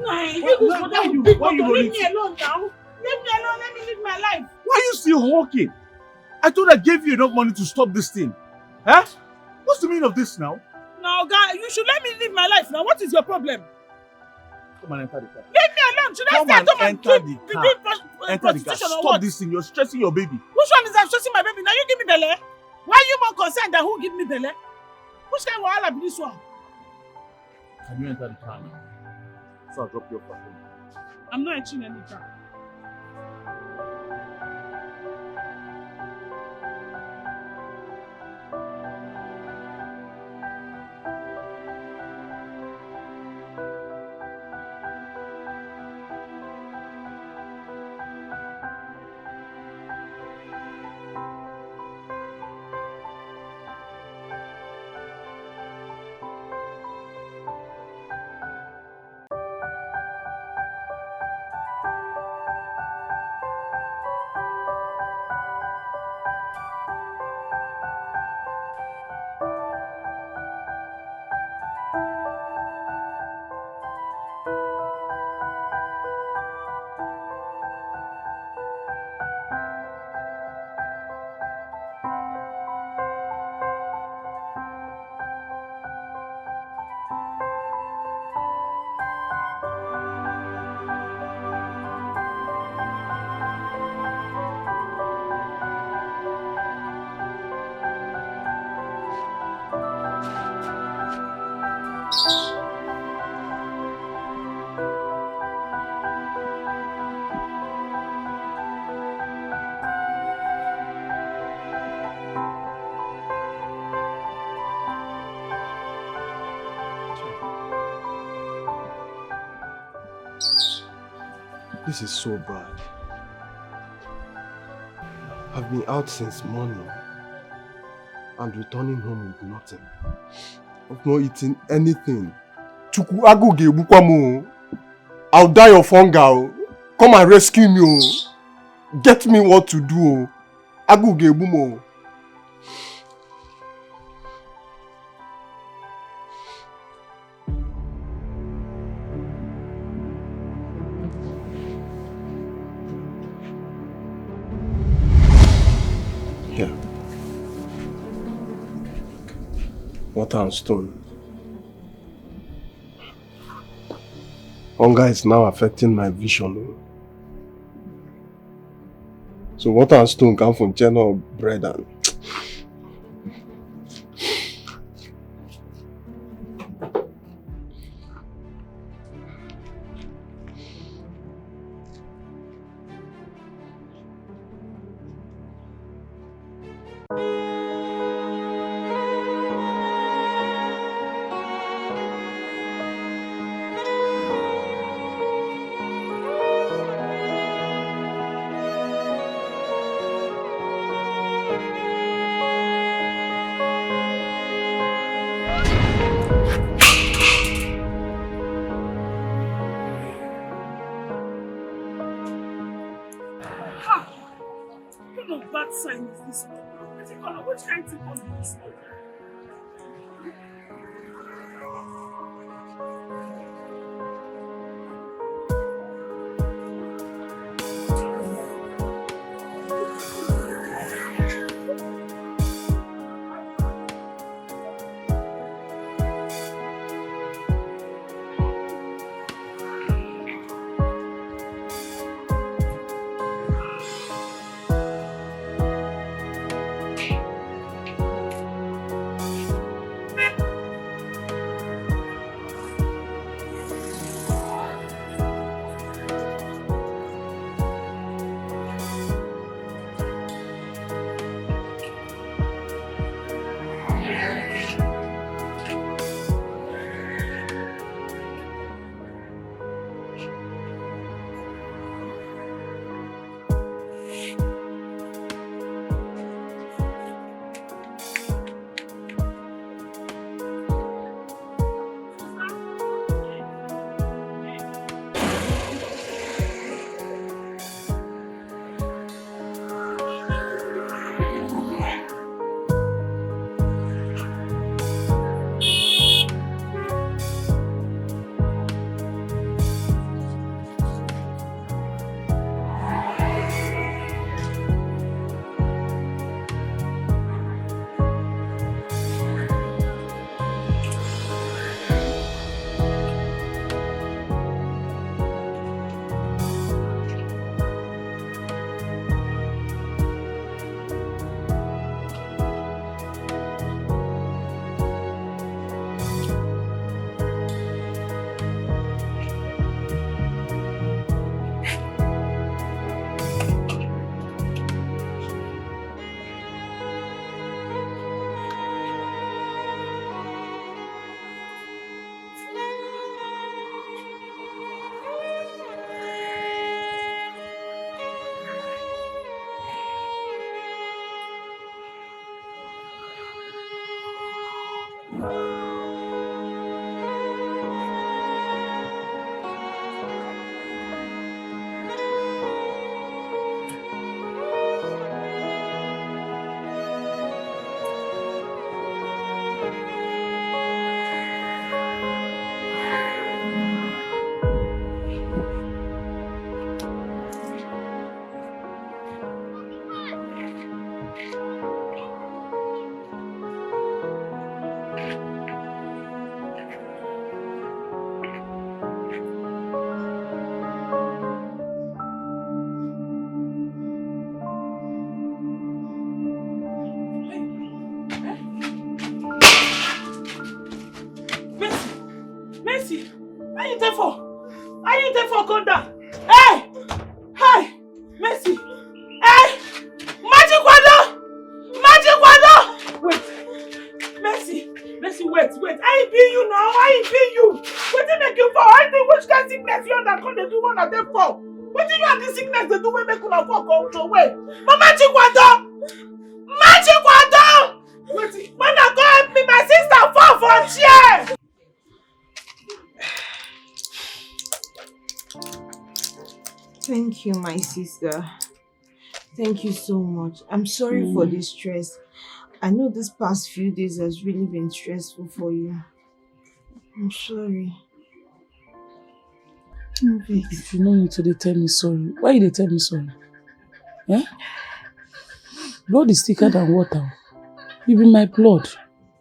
Nah, you this, why you leave me alone now. Leave me alone. Let me live my life. Why are you still hawking? I thought I gave you enough money to stop this thing. Huh? What's the meaning of this now? No, guy, you should let me live my life now. What is your problem? Come and enter the car. Leave me alone. Should I stay at home and keep doing prostitution or what? Stop this thing. You're stressing your baby. Which one is I'm stressing my baby? Now you give me belle. Why are you more concerned than who give me belle? Which kind of wahala be this one? Can you enter the car now? So I'll drop you off at home. I'm not entering any car. This is so bad. I've been out since morning and returning home with nothing. I've not eaten anything. Chukwu, agụụ ga-egbukwa m o. I'll die of hunger o. Come and rescue me o. Get me what to do o. Agụụ ga-egbu m o. Yeah. Water and stone. Hunger is now affecting my vision o. So water and stone come from channel bread and What kind of bad sign is this one? Wetin come, which kind thing come be this one? Mercy, how you take fall? How you take fall come down? Hey! Hey! Mercy! Hey! Magic Wando! Magic Wando! Wait! Mercy! Mercy, wait, wait! How e be you now? How e be you? Wetin make you fall? How e be which kind sickness you under come dey do one at them fall? Wetin you and this sickness dey do wey make una fall come throw away? But Magic Wando! Magic Wando! Wait, man, go help me, my sister fall for chair! Thank you, my sister. Thank you so much. I'm sorry for the stress. I know this past few days has really been stressful for you. I'm sorry. No vex. If you no need to dey tell me sorry, why you dey tell me sorry? Eh? Blood is thicker than water. You be my blood.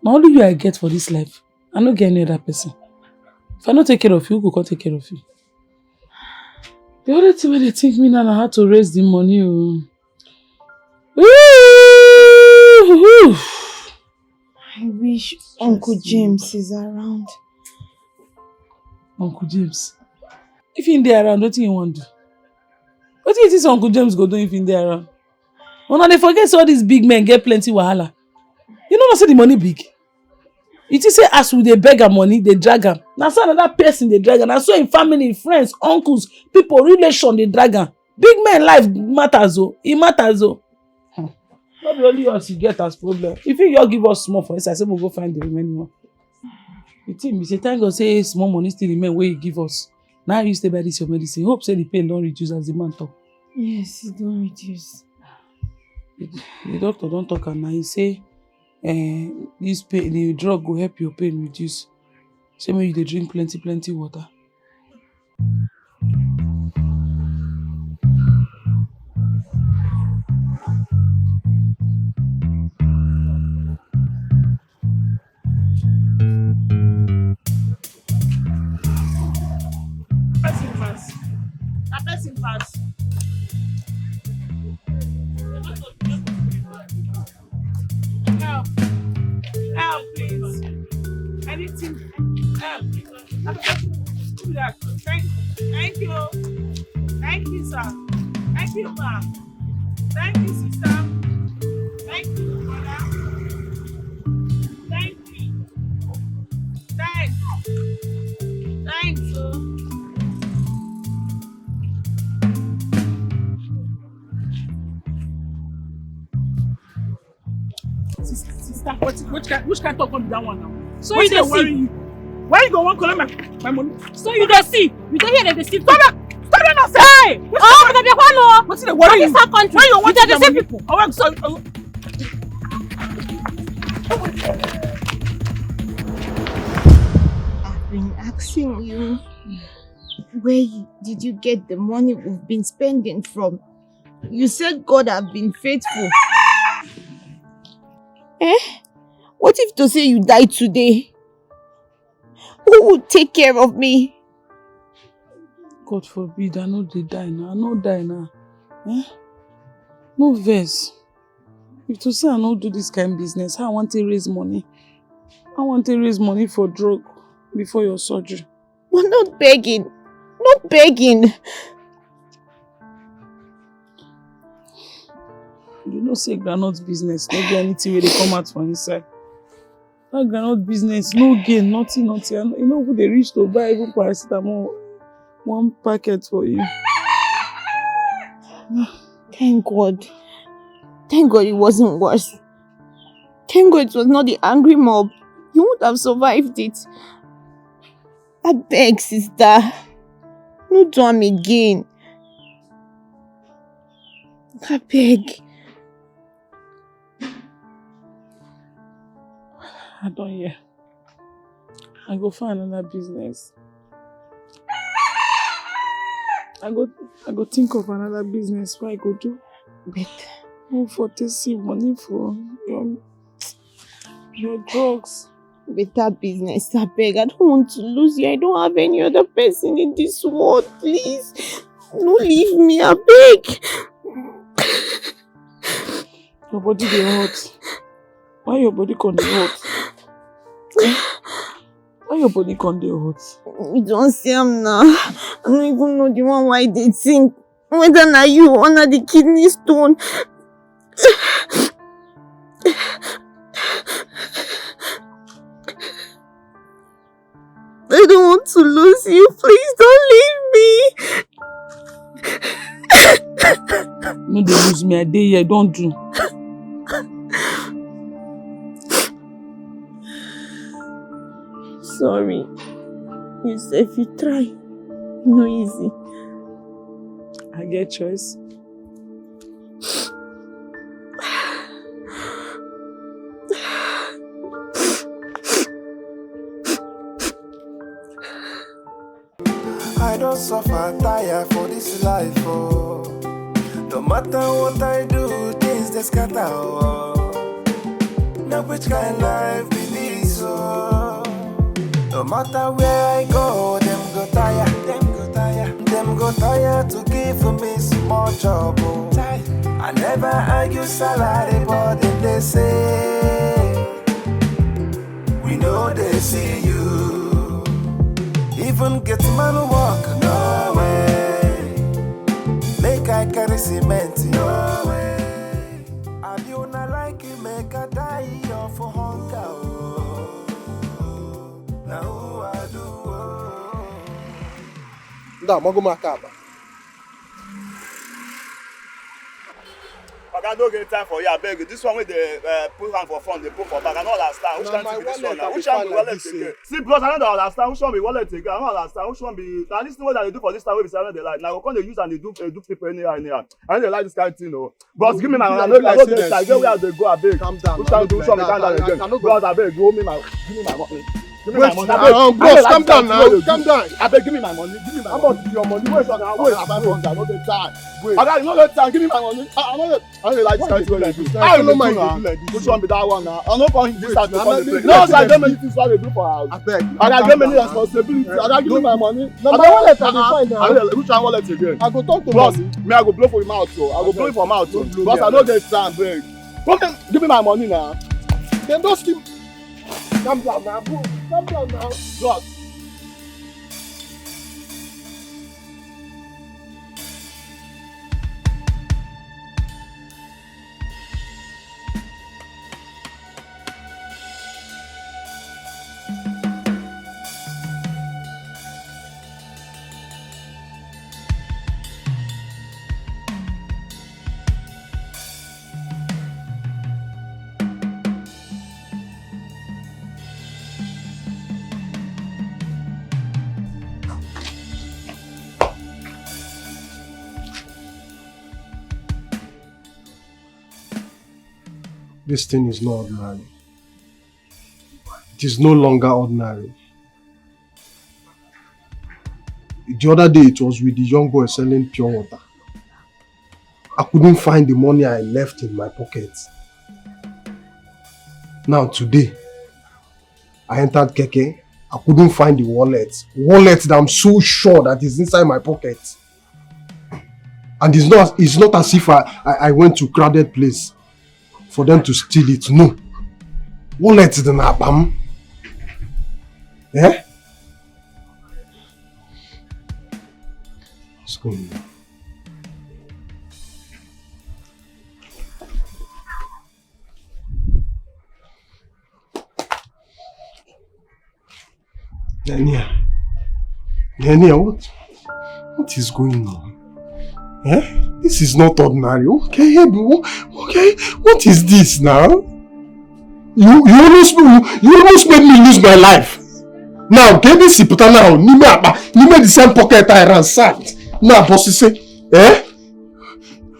Na only you I get for this life. I no get any other person. If I no take care of you, who go come take care of you? The only thing wey dey think me now na how to raise the money o. I wish Uncle James is around. Uncle James? If he dey around, wetin he wan do? Wetin you think say Uncle James go do if he dey around? Una dey forget say all these big men get plenty wahala. You no know say the money big? You think say as we dey beg am money, dey drag am, na so another person dey drag am. Na so im family, friends, uncles, people, relation dey drag am. Big men life matters o, e matters o. Hmm. No be only us you get as problem. If you just give us small for inside, say we go find the remaining one. The thing be say, thank God say small money still remain wey you give us. Now you stay by this your medicine. Hope say the pain don reduce as the man talk. Yes, e don reduce. The, the doctor don talk am now. He say, eh, this pain, the drug go help your pain reduce. Say make you dey drink plenty, plenty water. Person pass. Na person pass. Help. Help, please. Anything. Help. Help. Give me that. Thank, thank you. Thank you, sir. Thank you, ma. Thank you, sister. Thank you, brother. Thank you. Thanks. Thanks, oh. Sister, sister, what, which kind, which kind talk be that one now? So you dey see? Why you go wan collect my, my money? So you dey see? You dey hear dem dey see? Stop that! Stop that nonsense! Hey! Oh, but dem dey one o. Wetin dey worry you? This country. Why you wan take my money? Oh, I'm sorry. Oh. I've been asking you, where you, did you get the money we've been spending from? You said God have been faithful. Eh? What if to say you die today? Who would take care of me? God forbid, I no dey die now. I no die now. Eh? No vex. If to say I no do this kind business, how I wan take raise money? I wan take raise money for drug before your surgery. But not begging. Not begging. You know say groundnut business no get anything wey dey come out for inside. That groundnut business, no gain, nothing, nothing. I no, e no even dey reach to buy even paracetamol, one packet for you. Thank God. Thank God it wasn't worse. Thank God it was not the angry mob. You won't have survived it. I beg, sister. No do am again. I beg. I don hear. I go find another business. I go, I go think of another business wey I go do. Better. Who for take see money for your, your drugs? Better business, I beg. I don't want to lose you. I don't have any other person in this world. Please, no leave me, I beg. Your body dey hot. Why your body come dey hot? Eh? Why Your body come dey hot. You don see am now. I no even know the one wey I dey think. Whether na you or na the kidney stone. I don't want to lose you. Please don't leave me. No dey use me, I dey here, don't do. Sorry. You sef you try. No easy. I get choice. I don't suffer tire for this life, oh. No matter what I do, things they scatter, oh. Now which kind life be this, oh? No matter where I go, them go tire, them go tire, them go tire to give me small trouble. I never argue salary, but then they say we know they see you. Even get man work, no way. Make I carry cement, no way. I do not like you, make I die of hunger. Oh. Now who I do? Oh. Ndị amago m aka akpa. Oga, no get time for you, abeg. This one wey dey uh, put hand for front, dey put for back. I no understand. Which kind thing be this one now? Which kind be wallet again? See, bros, I no dey understand. Which one be wallet again? I no understand. Which one be na this thing wey I dey do for this time wey be say I no dey like. Na go come dey use and dey do dey do people anyhow anyhow. I no dey like this kind thing o. Bros, give me my money. I no get time. Where I dey go, abeg. Calm down. Which kind thing? Which one be calm down again? Bros, abeg, give me my give me my money. Give me my money. Abeg, bros, calm down now. Calm down. Abeg, give me my money. Give me my money. How much be your money? Wait, oga, wait. Abeg, bros, I no get time. Wait. Oga, you no get time. Give me my money. I no get I don't like this kind of thing wey you do. I don't mind you do like this. Which one be that one now? I no come this side to come dey play. No, I get many things wey I dey do for house. Abeg. I get many responsibility. I give me my money. Na my wallet I dey find now. Which one wallet again? I go talk to boss. Me, I go blow for your mouth, so I go blow for mouth, so. Boss, I no get time, beg. Come give me my money now. Dem don steal. Calm down now, bro. Calm down now. Bros. This thing is not ordinary. It is no longer ordinary. The other day, it was with the young boy selling pure water. I couldn't find the money I left in my pocket. Now, today, I entered Keke. I couldn't find the wallet. Wallet that I'm so sure that is inside my pocket. And it's not, it's not as if I, I, I went to crowded place for them to steal it. No. Wallet dị n'akpa m. Eh? What's going on? Nehemiah. Nehemiah, what, what is going on? Eh? This is not ordinary. Okay, okay, what is this now? You you almost you, you almost made me lose my life. Now, can this put now? Nime apa, nime the same pocket I ransacked. Now, boss, you say, eh?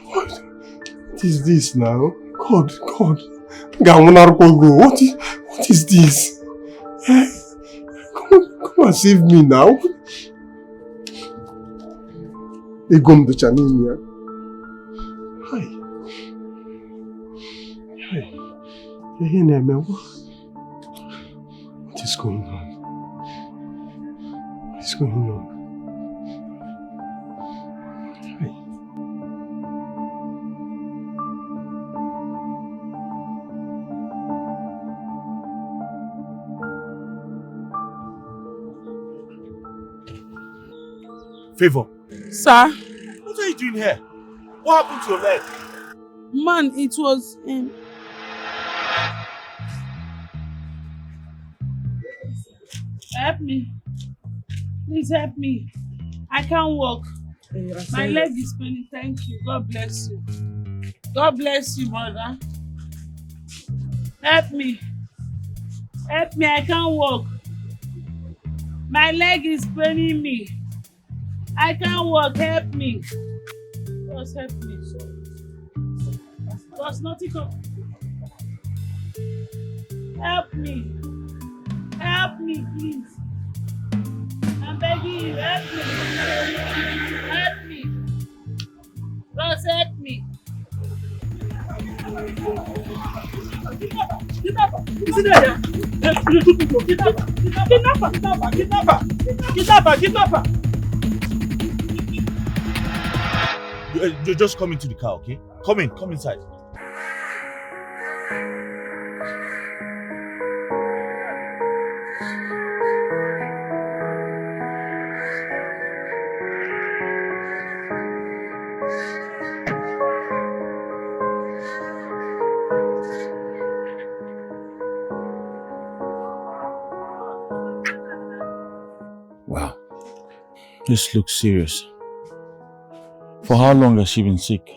What, what is this now? God, God. Ga nwụnarụkwa ogo. What is, what is this? Eh? Come, come and save me now. Ego m dịcha n'ime ya. Hi. Hi. Ihe na-eme. What is going on? What is going on? Hi. Favor, Sir, what are you doing here? What happened to your leg? Man, it was. Um... Help me. Please help me. I can't walk. My leg is paining. Thank you. God bless you. God bless you, brother. Help me. Help me. I can't walk. My leg is paining me. I can't walk. Help me. Just help me. There's nothing come. Help me. Help me, please. I'm begging you, help me. Help me. Just help me. Is it there? Kidnapper! Kidnapper! Kidnapper! Kidnapper! Kidnapper! Kidnapper! You, uh, you just come into the car, okay? Come in, come inside. Wow, this looks serious. For how long has she been sick?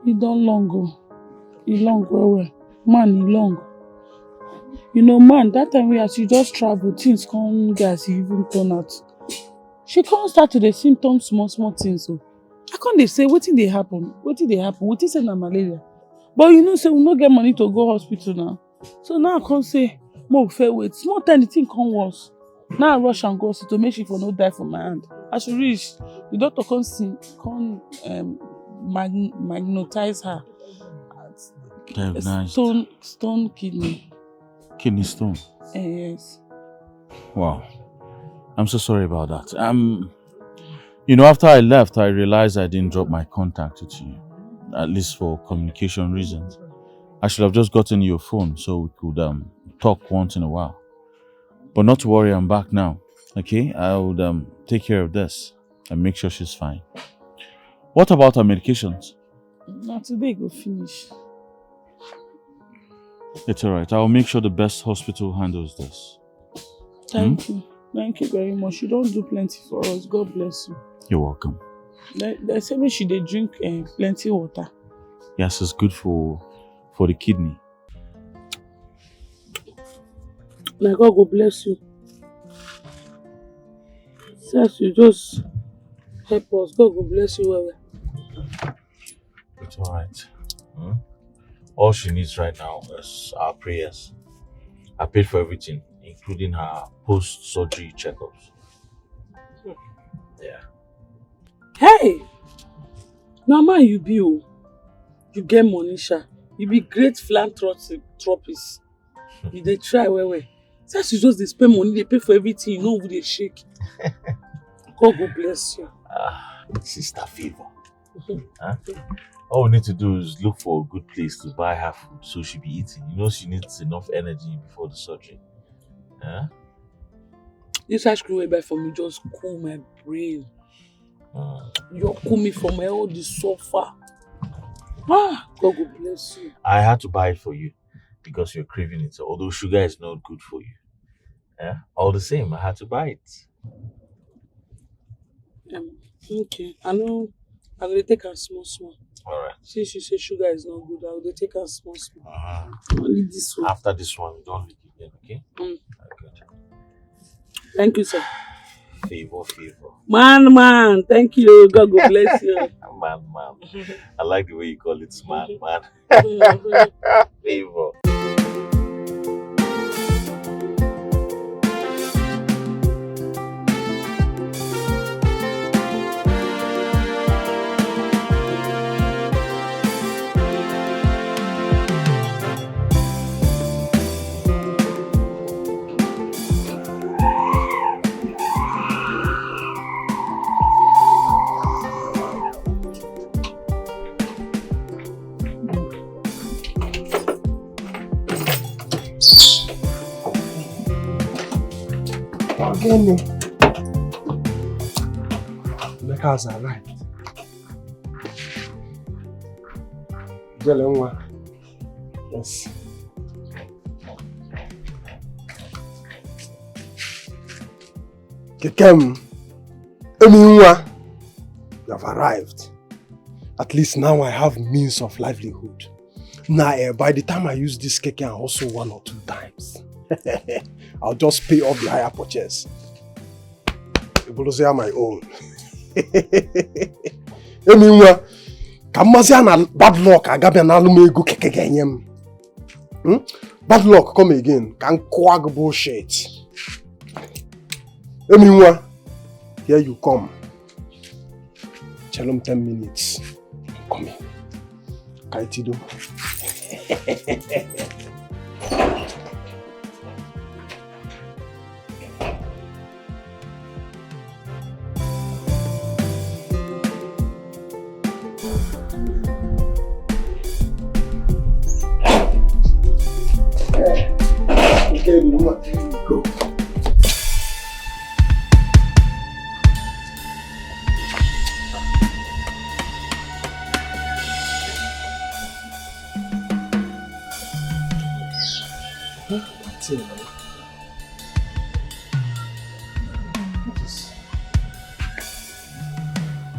E don long o. E long well well. Man, e long. You know, man, that time wey as you just travel, things come get as e even turn out. She come start to dey symptom small small things o. I come dey say, wetin dey happen? Wetin dey happen? Wetin say na malaria? But you know say we no get money to go hospital now. So now I come say, make we first wait. Small time the thing come worse. Now I rush am go hospital make she for no die for my hand. As she reach, the doctor come see, come um, magn- magnetize her. Diagnosed. Stone, stone kidney. Kidney stone. Eh, yes. Wow. I'm so sorry about that. Um, you know, after I left, I realized I didn't drop my contact with you, at least for communication reasons. I should have just gotten your phone so we could um, talk once in a while. But not to worry, I'm back now. Okay, I would um, take care of this and make sure she's fine. What about her medications? Na today go finish. It's all right. I'll make sure the best hospital handles this. Thank you. Thank you very much. You don do plenty for us. God bless you. You're welcome. They, they say make she dey drink uh, plenty water. Yes, it's good for for the kidney. Na God go bless you. Since you just help us, God go bless you well well. It's all right. Hmm? All she needs right now is our prayers. I paid for everything, including her post-surgery checkups. Yeah. Hey! Na man you be o. You get money sha. You be great philanthropist. You dey try well well. Since you just dey spend money, dey pay for everything, you no even dey shake. God go bless you. Ah, Sister Favor. Huh? All we need to do is look for a good place to buy her food so she'll be eating. You know she needs enough energy before the surgery. Huh? This ice cream wey you buy for me just cool my brain. Mm. You cool me from all the suffer. Ah, God go bless you. I had to buy it for you because you're craving it. Although sugar is not good for you. Yeah? All the same, I had to buy it. Um, okay, I know. I go dey take am small small. All right. Since you say sugar is not good, I go dey take am small small. Uh-huh. Only this one. After this one, we don't leak again, okay? Mm. Good. Thank you, sir. Favor, favor. Man, man, thank you. God go bless you. Man, man. I like the way you call it, man, man. Favor. Ogene. Cars arrived. Jele nwa. Yes. Kekem, Emi nwa, you have arrived. At least now I have means of livelihood. Now, eh, by the time I use this keke and hustle one or two times, I'll just pay off the higher purchase. Ebolozi are my own. Emi nwa, ka mmazi a na bad luck agabịa n'alụ m ego keke ga-enye m. Hmm? Bad luck come again. Ka m kụọ gị bullshit. Emi nwa, here you come. Tell him ten minutes. I'm coming. Kaitido.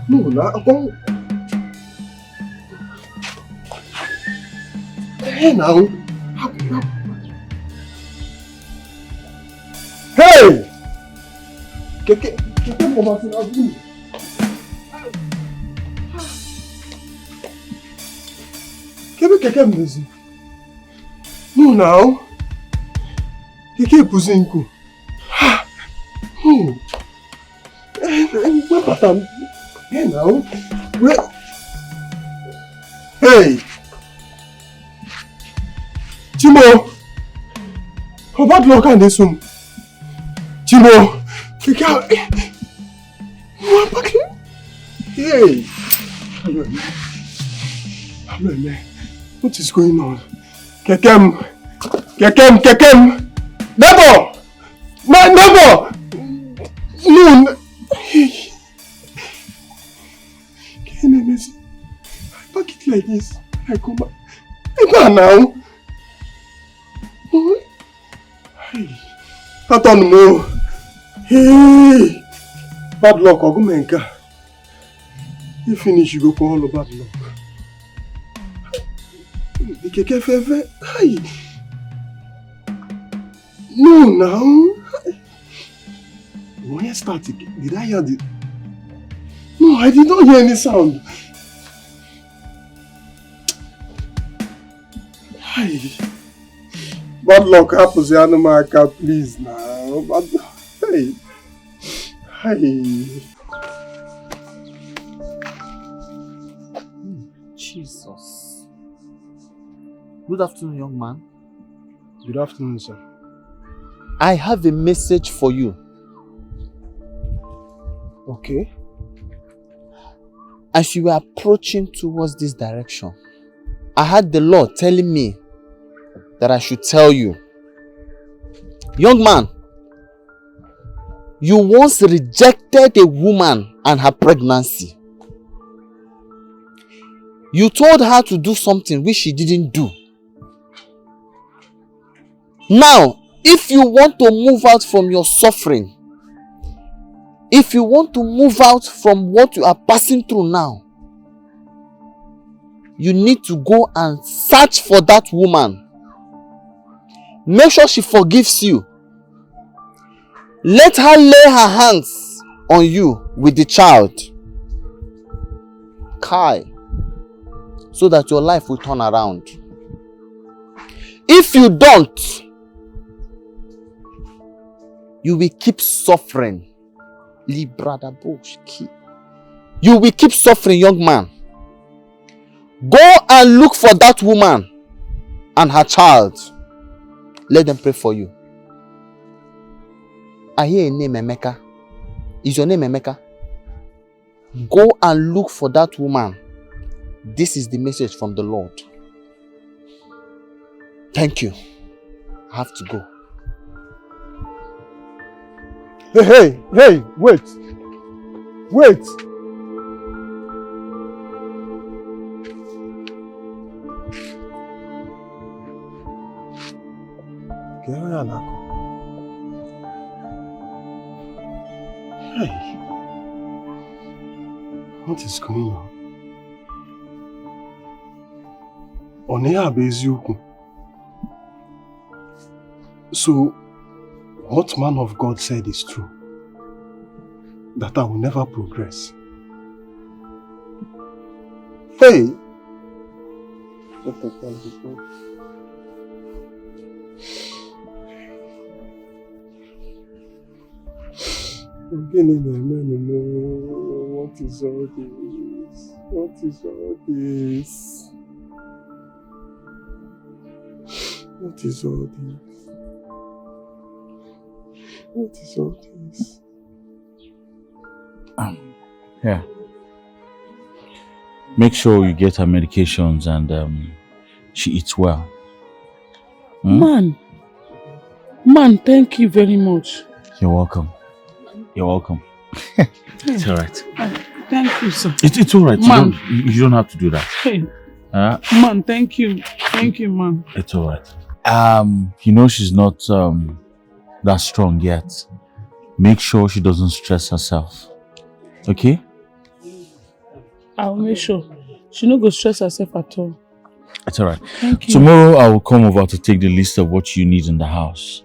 No, na, come. Hey, now. Hey! Keke, keke, mama, si na bu. Kebe keke m dozi. No, now. Keke puzinko. Ha! No. Eh, eh, what about am? Hey, now. Where? Hey! Chimo! Oh, bad luck and this one. Chimo! Keke, eh, what about you? Hey! Hello, man. Hello, man. What is going on? Kekem! Kekem! Kekem! Neighbor! My neighbor! No, no. Hey. Can you imagine? I pack it like this. I come back. I go now. Hey. Atọ m o. Hey. Bad luck, ọgụ mee nke a. You finish, you go call bad luck. The keke fefe. Hey. No, now. When I start, did I hear the? No, I did not hear any sound. Hi. Bad luck happens, animal aka, please now. Bad luck. Hey. Hi. Jesus. Good afternoon, young man. Good afternoon, sir. I have a message for you. Okay. As you were approaching towards this direction, I heard the Lord telling me that I should tell you. Young man, you once rejected a woman and her pregnancy. You told her to do something which she didn't do. Now, if you want to move out from your suffering, if you want to move out from what you are passing through now, you need to go and search for that woman. Make sure she forgives you. Let her lay her hands on you with the child. Kai. So that your life will turn around. If you don't, you will keep suffering. Librada Boshki. You will keep suffering, young man. Go and look for that woman and her child. Let them pray for you. I hear a name, Emeka. Is your name Emeka? Go and look for that woman. This is the message from the Lord. Thank you. I have to go. Hey, hey, hey, wait. Wait. Hey, what is going on? Ọ na ya bụ eziokwu? So, what man of God said is true, that I will never progress. Hey! Gịnị na-eme m? What is all this? What is all this? What is all this? What is all this? Um, yeah. Make sure you get her medications and um, she eats well. Hmm? Man, man, thank you very much. You're welcome. You're welcome. It's all right. Thank you, sir. It's, it's all right. You Man. don't, you you don't have to do that. Hey, Huh? man, thank you. Thank you, man. It's all right. Um, you know she's not um that strong yet. Make sure she doesn't stress herself. Okay? I'll make sure. She no go stress herself at all. It's all right. Thank you. Tomorrow I will come over to take the list of what you need in the house.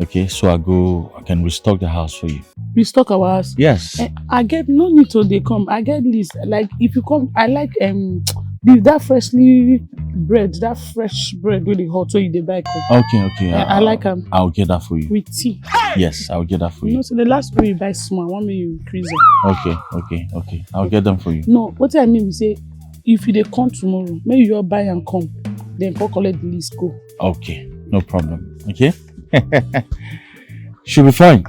Okay, so I go, I can restock the house for you. Restock our house. Yes. Eh, I get no need to dey come. I get list. Like if you come, I like um the, that freshly bread, that fresh bread wey dey hot wey you dey buy come. Okay, okay. Eh, I I'll- like am. I'll get that for you. With tea. Yes, I'll get that for You you. know, so the last one you buy small, one make you increase am. Okay, okay, okay. I'll get them for you. No, what I mean is say, if you dey come tomorrow, make you just buy and come, then come collect the list go. Okay, no problem. Okay. She'll be fine.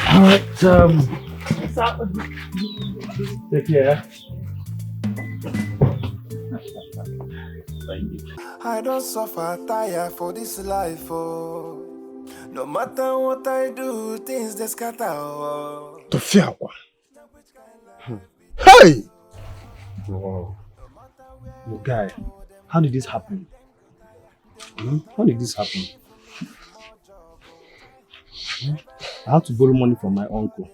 All right. Um. Take care. Thank you. I don't suffer tire for this life, oh. No matter what I do, things they scatter, oh. Tụfịa akwa. Hey! Wow. Guy, how did this happen? Hmm? How did this happen? Hmm? I had to borrow money from my uncle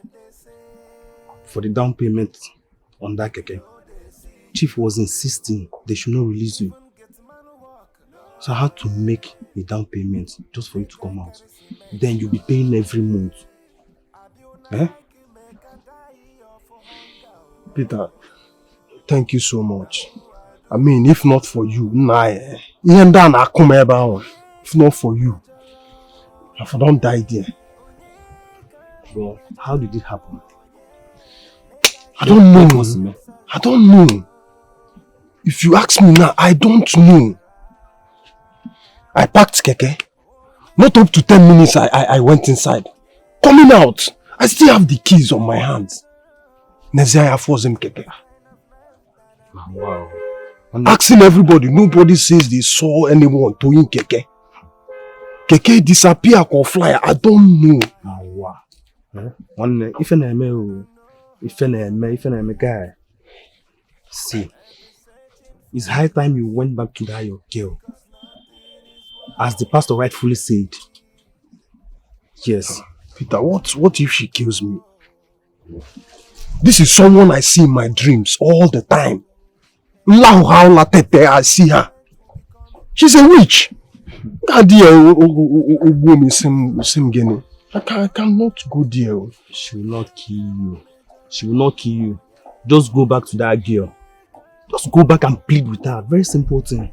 for the down payment on that keke. Chief was insisting they should not release you. So I had to make a down payment just for you to come out. Then you'll be paying every month. Eh? Peter, thank you so much. I mean, if not for you, nna, eh, ihe ndị a na-akụ m ebe ahụ, if not for you, I for don die there. But how did it happen? I don't know. I don't know. If you ask me now, I don't know. I packed keke. Not up to ten minutes, I, I, I went inside. Coming out, I still have the keys on my hands. Nezie ya force him keke. Wow. Asking everybody, nobody says they saw anyone towing keke. Keke disappear or fly, I don't know. Wow. Eh? Nwanne, ife na-eme o. Ife na-eme, ife na-eme, guy. See, it's high time you went back to that your girl. As the pastor rightfully said. Yes. Peter, what, what if she kills me? This is someone I see in my dreams all the time. Nlahu Haula Tete, I see her. She's a witch. Nga di ya o- o- o- o- o- gbuo m, isi m, isi m gịnị? I can, I cannot go there. She will not kill you. She will not kill you. Just go back to that girl. Just go back and plead with her. Very simple thing.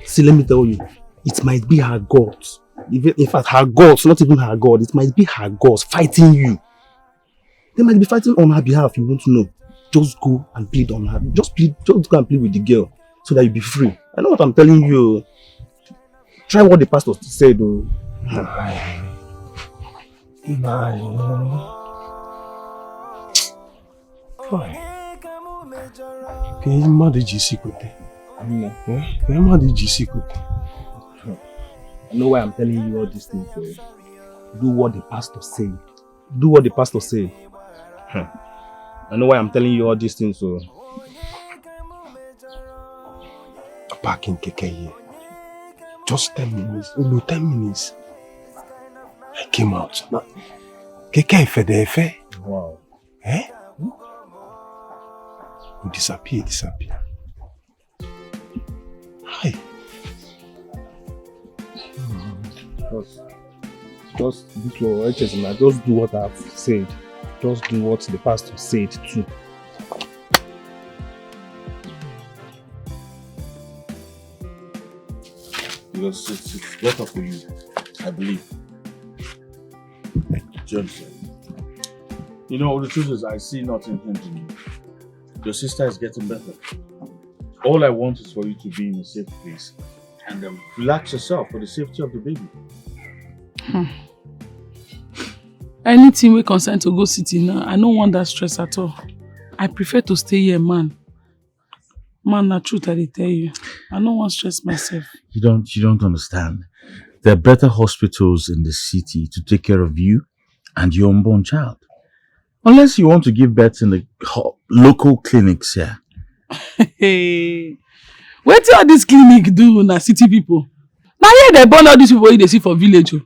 See, let me tell you, it might be her God. Even, in fact, her God, not even her God, it might be her God fighting you. They might be fighting on her behalf, you won't know. Just go and plead on her. Just plead, just go and plead with the girl so that you be free. I know what I'm telling you. Try what the pastor said, though. Ka ihe mmadụ ji isi kwete. Ka ihe mmadụ ji isi kwete. I know why I'm telling you all these things, though. Do what the pastor said. Do what the pastor said. Hmm. I know why I'm telling you all these things, so. Parking keke here. Just ten minutes. Olu, ten minutes. I came out. Na keke ifede ife. Wow. Eh? You disappear, disappear. Hi. Just, just do to righteousness. Just do what I've said. Just do what the pastor said too. Because it's, it's better for you, I believe. James, you know, the truth is, I see nothing hindering you. Your sister is getting better. All I want is for you to be in a safe place and um, relax yourself for the safety of the baby. Anything we concern to go city now, I don't want that stress at all. I prefer to stay here, man. Man, na truth I dey tell you. I no wan stress myself. You don't you don't understand. There are better hospitals in the city to take care of you and your unborn child. Unless you want to give birth in the ho- local clinics here. Hey, wetin all this clinic do na city people? Na here dem born all these people wey you dey see for village o.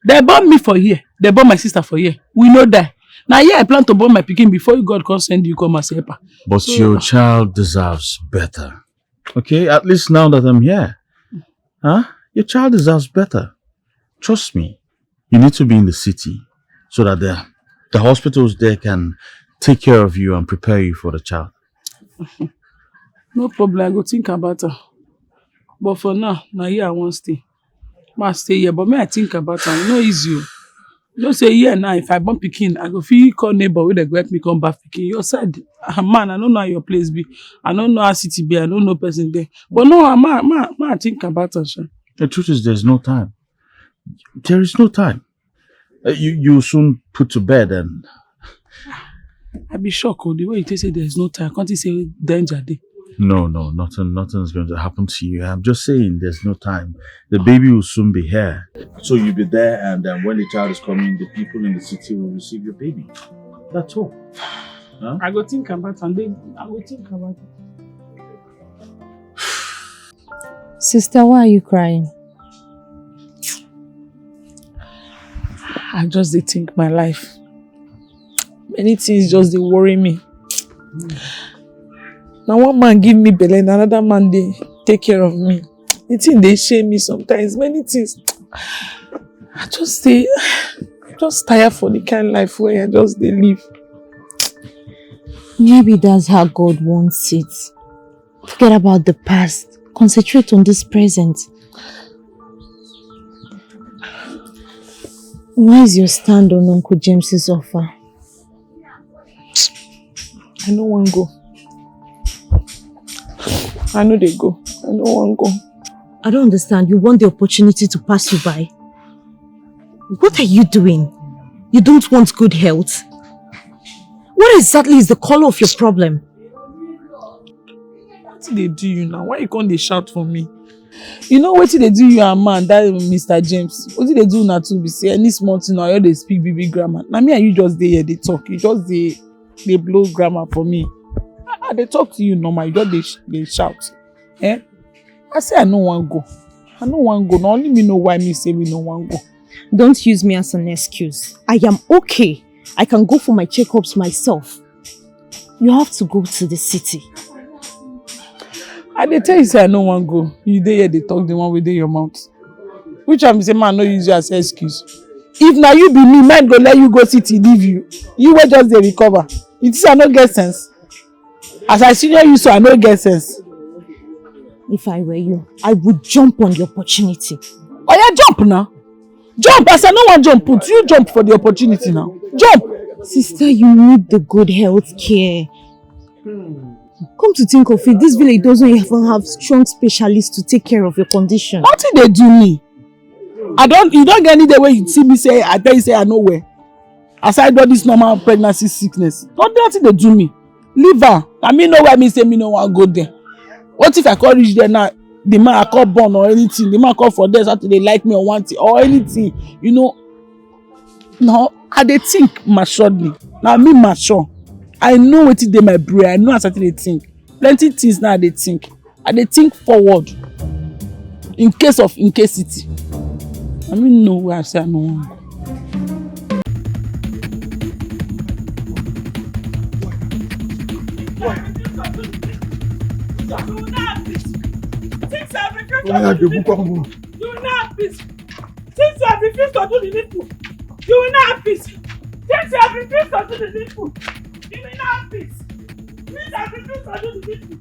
Dem born me for here, dem born my sister for here. We no die. Na here I plan to born my pikin before God come send you come as helper. But your child deserves better. Okay, at least now that I'm here. Huh? Your child deserves better. Trust me. You need to be in the city so that the, the hospitals there can take care of you and prepare you for the child. No problem, I go think about am. But for now, na here I wan stay. Ma stay here, but me I think about am. E no easy o. You know say here now, if I born pikin, I go fit call neighbor wey dem go help me come baff pikin. Your side, ah, man, I no know how your place be. I no know how city be. I no know person there. But no, ah, ma, ma, ma, I think about am, sha. The truth is, there's no time. There is no time. Uh, you you soon put to bed and I be shocked o, the way you take say there is no time, I come think say danger dey. No, no, nothing, nothing is going to happen to you. I'm just saying there's no time. The baby will soon be here. So you'll be there, and um, when the child is coming, the people in the city will receive your baby. That's all. Huh? I go think about am. Babe, I go think about am. Sister, why are you crying? I just dey think my life. Many things just dey worry me. Na one man give me belle, na another man dey take care of me. The thing dey shame me sometimes. Many things. I just dey just tire for the kind life wey I just dey live. Maybe that's how God wants it. Forget about the past. Concentrate on this present. What is your stand on Uncle James's offer? I no wan go. I no dey go. I no wan go. I don't understand. You want the opportunity to pass you by? What are you doing? You don't want good health? What exactly is the color of your problem? Wetin dey do you now? Why you come dey shout for me? You know wetin dey do you and man, that Mister James? Wetin dey do una too be say any small thing na you dey speak big big grammar. Na me and you just dey here dey talk. You just dey dey blow grammar for me. I, I dey talk to you normal, you just dey sh- dey shout. Eh? I say I no wan go. I no wan go. Na only me know why me say me no wan go. Don't use me as an excuse. I am okay. I can go for my checkups myself. You have to go to the city. I dey tell you say I no wan go. You dey here dey talk the one wey dey your mouth. Which one be say man no use you as excuse? If na you be me, man go let you go city leave you. You wey just dey recover. You think say I no get sense? As I senior you so, I no get sense. If I were you, I would jump on the opportunity. Oya, jump now. Jump. As I no wan jump put, you jump for the opportunity now. Jump. Sister, you need the good health care. Come to think of it, this village doesn't even have strong specialists to take care of your condition. Nothing dey do me. I don't, you don't get any day where you see me say, I tell you say I no well. Aside all this normal pregnancy sickness, nothing, nothing dey do me. Leave her. I mean, no where me say me no wan go there. What if I come reach there now? The man I come born or anything. The man come for there, start to dey like me or one thing or anything. You know, no, I dey think maturedly. Now me mature. I know wetin dey my brain. I know as I take dey think. Plenty things now I dey think. I dey think forward. in case of incasity. I mean, no way I say I no wan go. You will not have peace. Since I refuse to do the needful, you will not have peace. Since I refuse to do the needful, you will not have peace. Since I refuse to do the needful,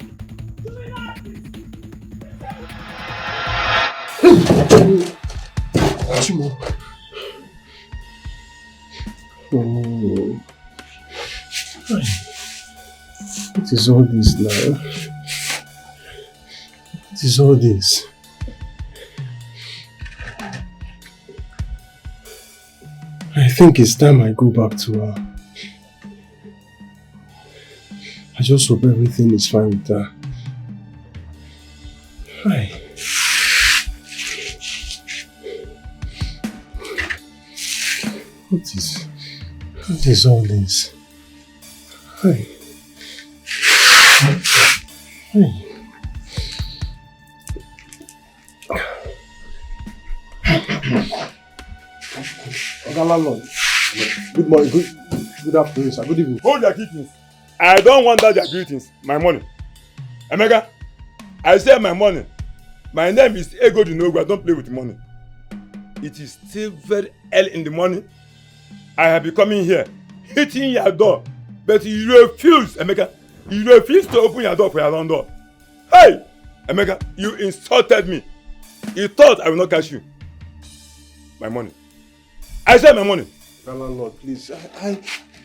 you will not have peace. Achimo. Oh. What is all this now? What is all this? I think it's time I go back to her. I just hope everything is fine with her. Hi. What is, what is all this? Hi. Hi. Oga landlord, good morning, good, good afternoon, sir. Good evening. Hold your greetings. I don't want that your greetings. My money. Emeka, I say my money. My name is Ego Dinogwa. Don't play with money. It is still very early in the morning. I have been coming here, hitting your door, but you refuse, Emeka. You refuse to open your door for your landlord. Hey! Emeka, you insulted me. You thought I will not catch you. My money. I said my money. Oga landlord, please. I, I,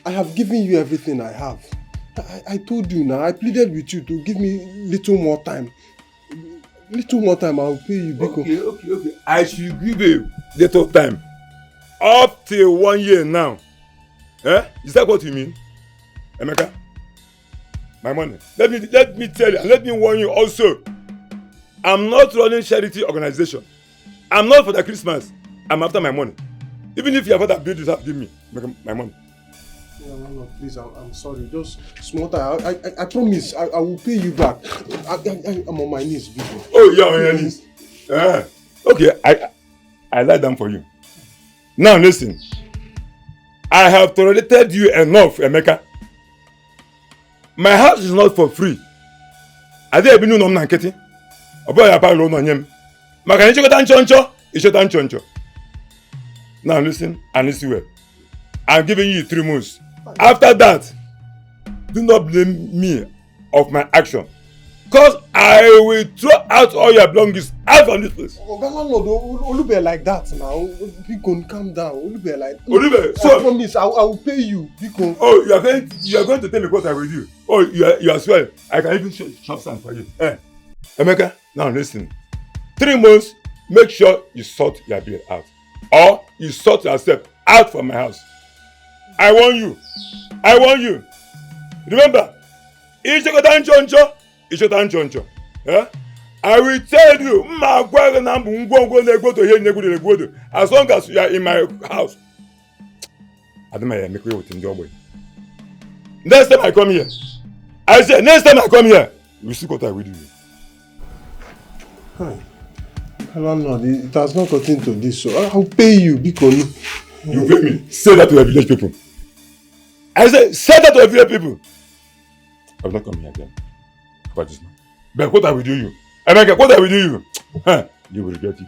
I have given you everything I have. I, I told you now. I pleaded with you to give me little more time. Little more time, I will pay you, biko. Okay, okay, okay. I should give a little time. Up till one year now. Eh? Is that what you mean? Emeka, my money. Let me, let me tell you, and let me warn you also. I'm not running charity organization. I'm not for the Christmas. I'm after my money. Even if your father build this house, give me my, my money. Yeah, landlord, please, I'm, I'm sorry. Just small time. I, I, I promise I, I will pay you back. I, I, I, I'm on my knees, biko. Oh, you're on your knees. Eh. Okay, I, I lie down for you. Now listen. I have tolerated you enough, Emeka. My house is not for free. I dey ebinu nom na nkịtị. Ọ bụghị ya palọ ụlọ nye m. Maka na ịchịkọta nchọ nchọ, ịchọta nchọ nchọ. Now listen and listen well. I'm giving you three months. After that, do not blame me of my action. Cause I will throw out all your belongings out from this place. Oga landlord, o- o- Olube like that now. Biko, calm down. Olube like Olube, I so promise I, I will pay you. Biko. Oh, you are going, you are going to tell me what I will do. Oh, you are, you are swearing. I can even sh- chop sand for you. Eh. Emeka, now listen. Three months, make sure you sort your bill out. Or you sort yourself out from my house. I warn you. I warn you. Remember, ịchịkọta nchọ nchọ, ịchọta nchọ nchọ. Eh? I will tell you, mma agwa gị na m bụ ngwongwo na-egboto ihe nyegwuru egbodo. As long as you are in my house. Adịma ya emekọ ya otu ndị ogbenye. Next time I come here, I say, next time I come here, you see what I will do you. Hi. Landlord, it has not gotten to this, so I'll pay you, biko. You pay me? Say that to your village people. I say, say that to your village people. I will not come here again. About this man. But what I will do you? Emeka, what I will do you? Huh? You will regret it.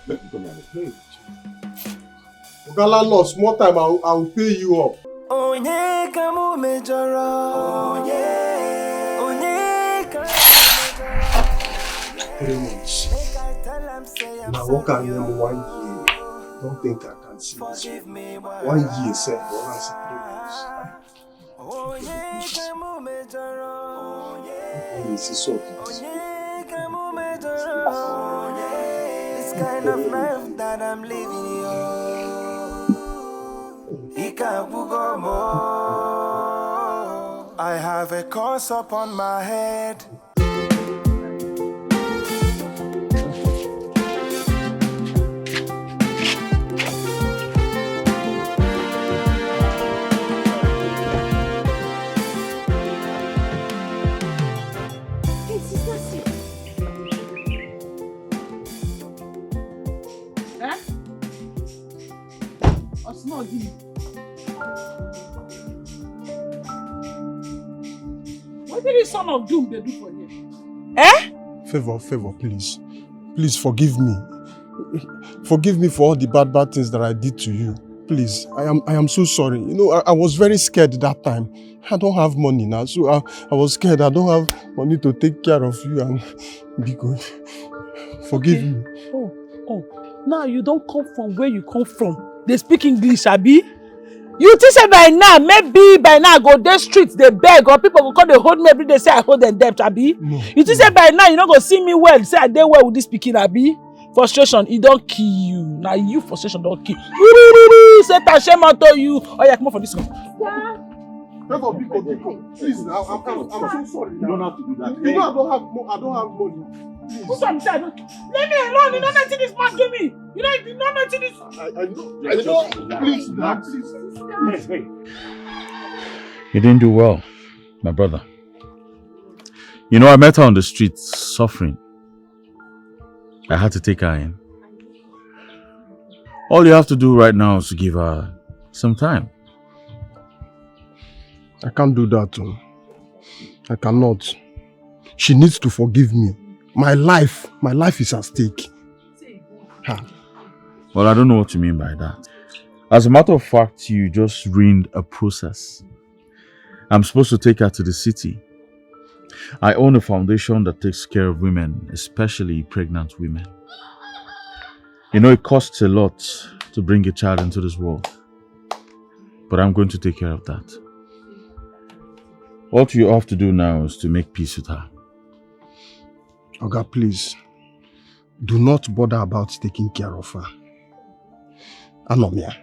Let me come here. Hey. Oga landlord, small time, I will, I will pay you up. Onye ka mụ mejọrọ? Onye? Onye ka mụ mejọrọ? Three months. Make I tell am say I'm sorry. Now work am here one year. Don't think I can see this. Forgive me, one year sef, but I see three months. Onye ka mụ mejọrọ? Onye? Onye isi salt. Onye ka mụ mejọrọ? Onye? This kind of life that I'm living, yo. Ike agwụgo m. I have a curse upon my head. Hey, sister, see. What did this son of doom they do for you? Eh? Favor, favor, please. Please forgive me. Forgive me for all the bad, bad things that I did to you. Please, I am, I am so sorry. You know, I, I was very scared that time. I don't have money now, so I, I was scared. I don't have money to take care of you and be good. Forgive me. Oh, oh. Now you don't come from where you come from. They speak English, abi? You think say by now, maybe by now I go dey street, they beg, or people go come dey hold me every day, say I hold them debt, abi? No. You think say by now you no go see me well, say I dey well with this pikin, abi? Frustration, e don kill you. Now you frustration don kill. Satan, shame unto you. Oh yeah, come on for this one. Favor, biko, biko. Please, now, I'm, I'm, I'm so sorry. You don't have to do that. You know I don't have mo- I don't have money. Please. Who's on side? Let me alone. You don't know this man do me. You know, you don't know this. I, I know. I know. Please, now, please. Hey, hey. You didn't do well, my brother. You know, I met her on the streets suffering. I had to take her in. All you have to do right now is to give her some time. I can't do that. Oh. I cannot. She needs to forgive me. My life, my life is at stake. Ha. Well, I don't know what you mean by that. As a matter of fact, you just ruined a process. I'm supposed to take her to the city. I own a foundation that takes care of women, especially pregnant women. You know, it costs a lot to bring a child into this world. But I'm going to take care of that. What you have to do now is to make peace with her. Oga, please, do not bother about taking care of her. Anomia,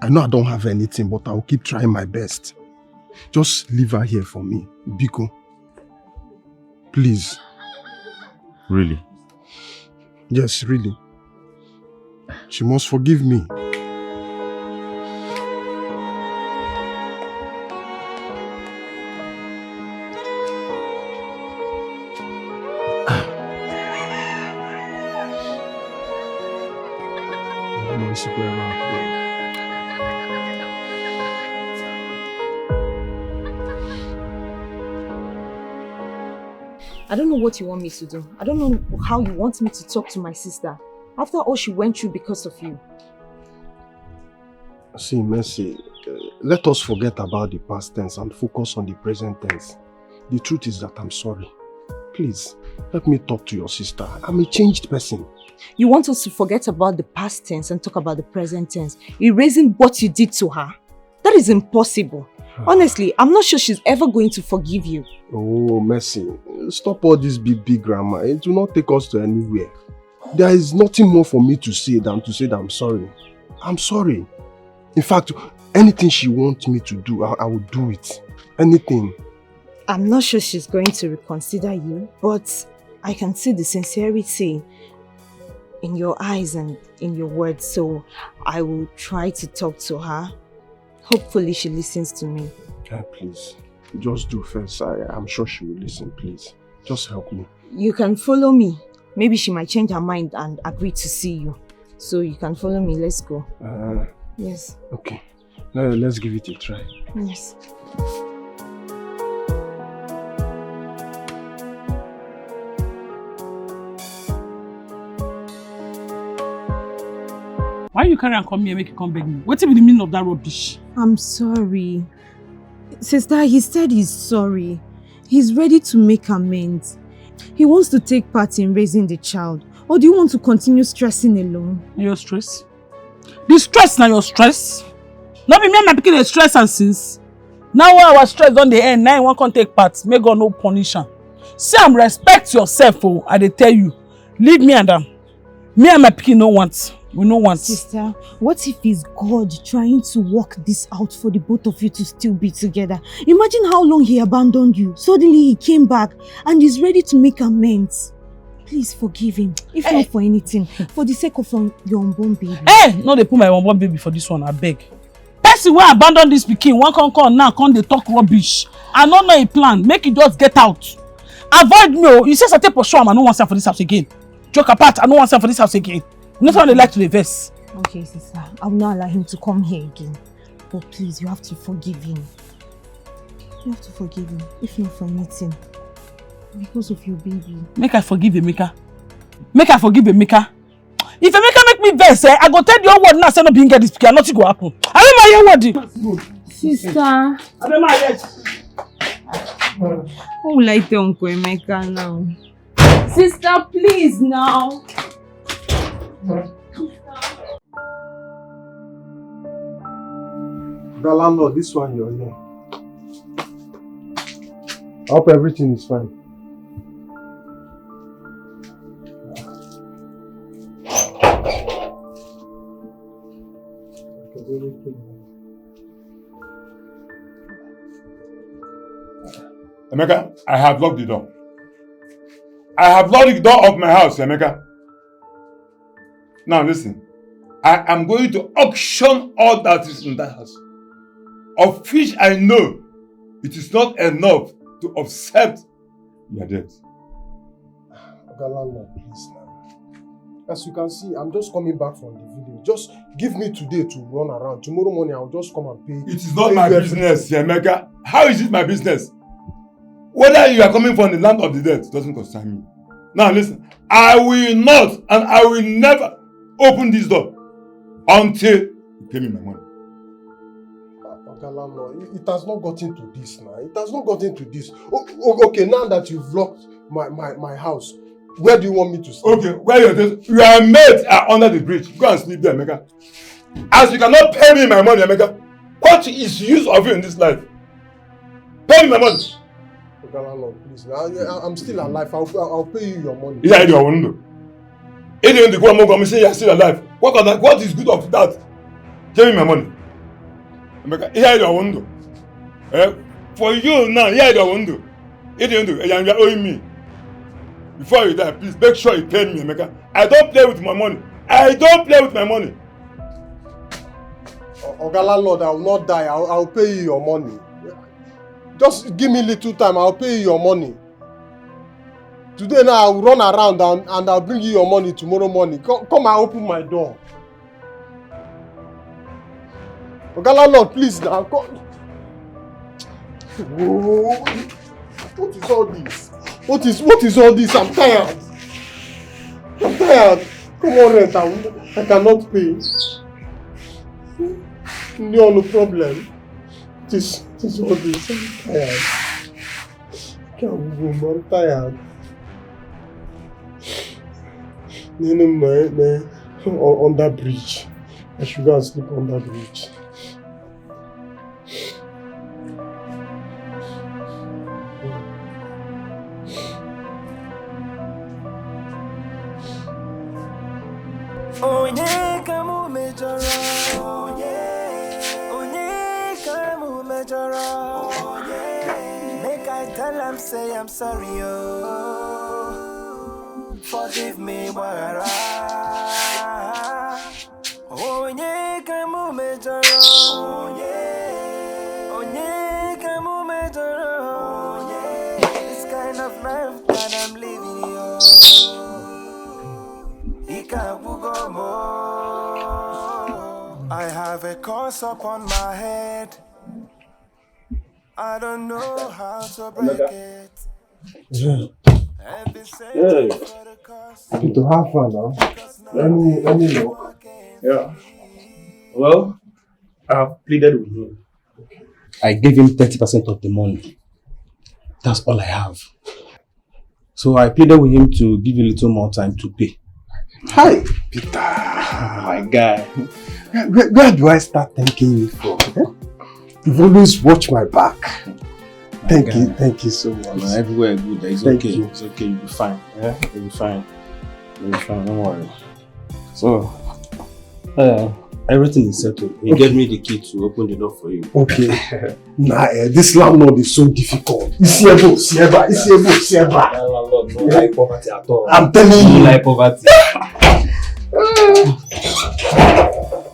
I know I don't have anything, but I'll keep trying my best. Just leave her here for me, biko. Please. Really? Yes, really. She must forgive me. I don't know what you want me to do. I don't know how you want me to talk to my sister after all she went through because of you. See, Mercy, uh, let us forget about the past tense and focus on the present tense. The truth is that I'm sorry. Please, help me talk to your sister. I'm a changed person. You want us to forget about the past tense and talk about the present tense, erasing what you did to her? That is impossible. Honestly, I'm not sure she's ever going to forgive you. Oh, Mercy, stop all this big, big grammar. It will not take us to anywhere. There is nothing more for me to say than to say that I'm sorry. I'm sorry. In fact, anything she wants me to do, I, I will do it. Anything. I'm not sure she's going to reconsider you, but I can see the sincerity in your eyes and in your words, so I will try to talk to her. Hopefully she listens to me. Ah, please, just do first. I, I'm sure she will listen, please. Just help me. You can follow me. Maybe she might change her mind and agree to see you. So you can follow me. Let's go. Uh, Yes. Okay. Now let's give it a try. Yes. Why you carry am come here make you come beg me? Wetin be the meaning of that rubbish? I'm sorry. Sister, he said he's sorry. He's ready to make amends. He wants to take part in raising the child. Or do you want to continue stressing alone? Na your stress? The stress na your stress? No be me and my pikin dey stress am since? Now wey our stress don dey end, now you wan come take part, make God no punish am. See am, respect yourself o, I dey tell you. Leave me and am. Me and my pikin no want. We no want. Sister, what if it's God trying to work this out for the both of you to still be together? Imagine how long he abandoned you. Suddenly he came back and is ready to make amends. Please forgive him. If Eh. not for anything, for the sake of um, your unborn baby. Eh, no dey put my unborn baby for this one, abeg. Person wey abandon this pikin wan come come now come dey talk rubbish. I no know a plan. Make e just get out. Avoid me o. You see as I take pursue am, I no wan see am for this house again. Joke apart, I no wan see am for this house again. You know say I no dey like to dey vex. Okay, sister. I will not allow him to come here again. But please, you have to forgive him. You have to forgive him, if not for anything. Because of your baby. Make I forgive Emeka. Make I forgive Emeka. If Emeka make me vex, eh, I go tell the whole world now say no be him get this pikin, nothing go happen. I don't mind your word. Sister. I don't mind. Who will I tell Uncle Emeka now? Sister, please now. The landlord, this one you're here. I hope everything is fine. Emeka, I have locked the door. I have locked the door of my house, Emeka. Now listen, I am going to auction all that is in that house, of which I know it is not enough to offset your debt. Oga landlord, please now. As you can see, I'm just coming back from the village. Just give me today to run around. Tomorrow morning, I'll just come and pay. It is not my business, Emeka. How is it my business? Whether you are coming from the land of the dead doesn't concern me. Now listen, I will not and I will never open this door until you pay me my money. Oga landlord, it has not gotten to this now. It has not gotten to this. Okay, now that you've locked my, my, my house, where do you want me to stay? Okay, where you You are made are under the bridge. Go and sleep there, Emeka. As you cannot pay me my money, Emeka, what is use of you in this life? Pay me my money. Oga landlord, please. I, I'm still alive. I'll, I'll pay you your money. Yeah, you are window. Even the one more say you're still alive. What, what is good of that? Give me my money. Emeka, here you are window. Eh? For you now, here you are window. If you do, and you are owing me. Before you die, please make sure you pay me, Emeka. I don't play with my money. I don't play with my money. Oga landlord, I will not die. I will, I will pay you your money. Just give me little time. I will pay you your money. Today now, I will run around and, and I'll bring you your money tomorrow morning. Come, come and open my door. Oga landlord, please now. Come. Whoa. What is all this? What is what is all this? I'm tired. I'm tired. Come on, rent. I, I cannot pay. No, no problem. This this all this. I'm tired. Can't go, I'm tired. No, no, no, no. Under bridge. I should go and sleep under bridge. Onye ka mụ mejọrọ? Onye, onye ka mụ mejọrọ? Onye, make I tell am say I'm sorry, oh. Forgive me, gbaghara. Onye ka mụ mejọrọ? Onye, onye ka mụ mejọrọ? Onye, this kind of life that I'm living, oh. Ike agwụgo m, oh. I have a curse upon my head. I don't know how to break it. Hey. Peter, how far now? Any, any luck? Yeah. Well, I've pleaded with him. I gave him thirty percent of the money. That's all I have. So I pleaded with him to give you a little more time to pay. Hi, Peter. My guy. Where, where do I start thanking you for? Eh? You've always watched my back. Thank you, thank you so much. No, everywhere good. It's okay. It's okay. You'll be fine. Yeah, you'll be fine. You'll be fine. Don't worry. So, uh, everything is settled. He gave me the key to open the door for you. Okay. Nah, eh, this landlord is so difficult. Isiebo, Sieba, Isiebo, Sieba. That landlord don't like poverty at all. I'm telling you. Don't like poverty.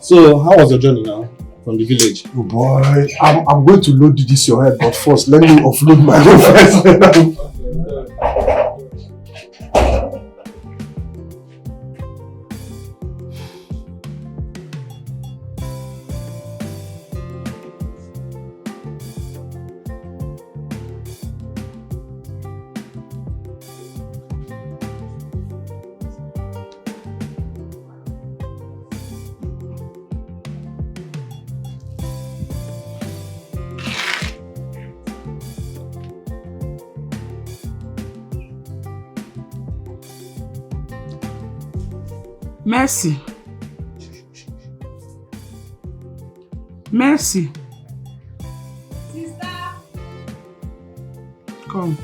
So, how was your journey now from the village? Oh boy, I'm, I'm going to load this your head, but first let me offload my own first. Mercy. Mercy. Sister. Come.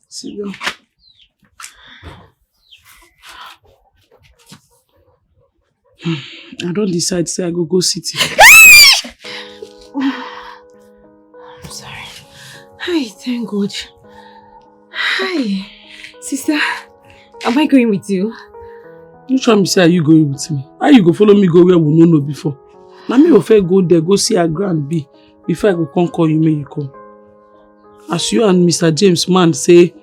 Sit down. I don decide say I go go city. I'm sorry. Hi, thank God. Hi, sister. Am I going with you? Which one be say are you going with me? How you go follow me go where we no know before? Na me go first go there, go see her grand be before I go come call you, make you come. As you and Mister James man say,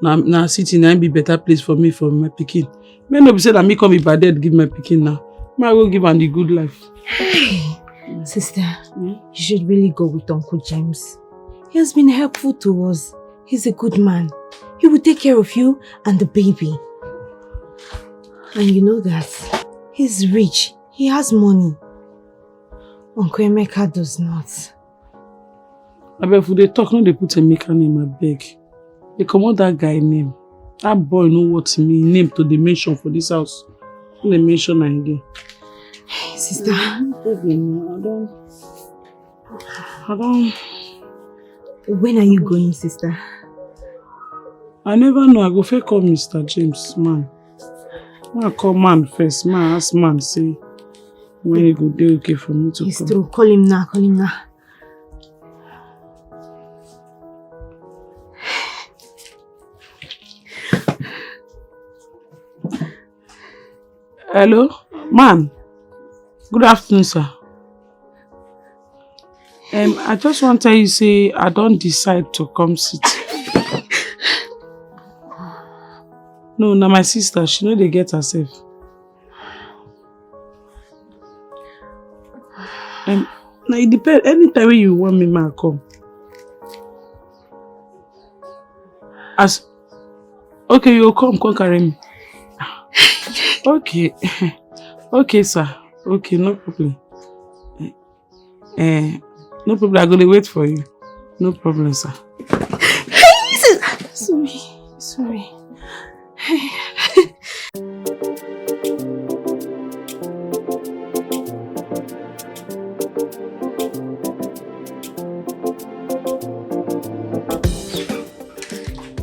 na na city na im be better place for me for my pikin. Make no be say na me come be bad head give my pikin now. Make I go give am the good life. Sister, you should really go with Uncle James. He has been helpful to us. He's a good man. He will take care of you and the baby. And you know that he's rich. He has money. Uncle Emeka does not. Abeg, if we dey talk, no dey put Emeka name, abeg. Dey comot that guy name. That boy no worth me name to dey mention for this house. No dey mention am again. Sister. No problem, I don, I don. When are you going, sister? I never know. I go first call Mister James, man. When I call man first, man ask man say when e go dey okay for me to come. It's true. Call him now. Call him now. Hello, man. Good afternoon, sir. Um, I just wan tell you say I don decide to come city. No, na my sister. She no dey get herself. Um, na e depend. Anytime wey you want me, ma come. As okay, you come, come carry me. Okay, okay, sir. Okay, no problem. Eh, no problem. I go dey wait for you. No problem, sir. Hey, sis-, sorry, sorry.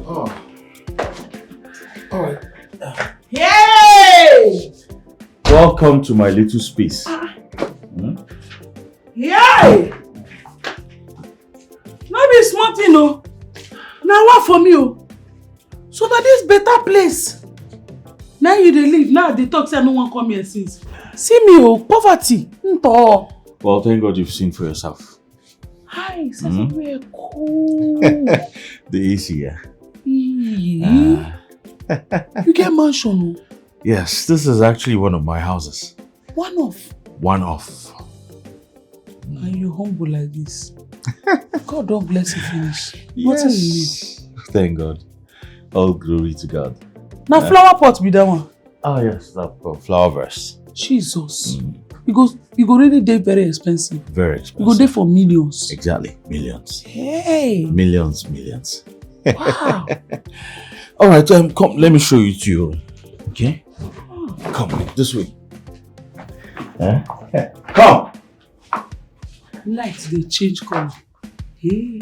Oh. All right. Hey! Welcome to my little space. Hmm? Yay! No be small thing o. Na wa for me o. So na this better place na you dey live now. Dey talk say I no wan come here since. See me o, poverty. Nto. Well, thank God you've seen for yourself. Hi, Saturday cool. The A C, yeah. Ee. Ah. You get mansion o? Yes, this is actually one of my houses. One of? One of. And you humble like this. God don bless you finish. Nothing you need. Yes. Thank God. All glory to God. Na flower pot be that one. Ah, yes, that, uh, flower vase. Jesus. Mm. You go, you go really dey very expensive. Very expensive. You go dey for millions. Exactly, millions. Hey. Millions, millions. Wow. All right, um, come, let me show you to your room. Okay? Oh. Come, this way. Eh? Come. Light dey change color. Hey.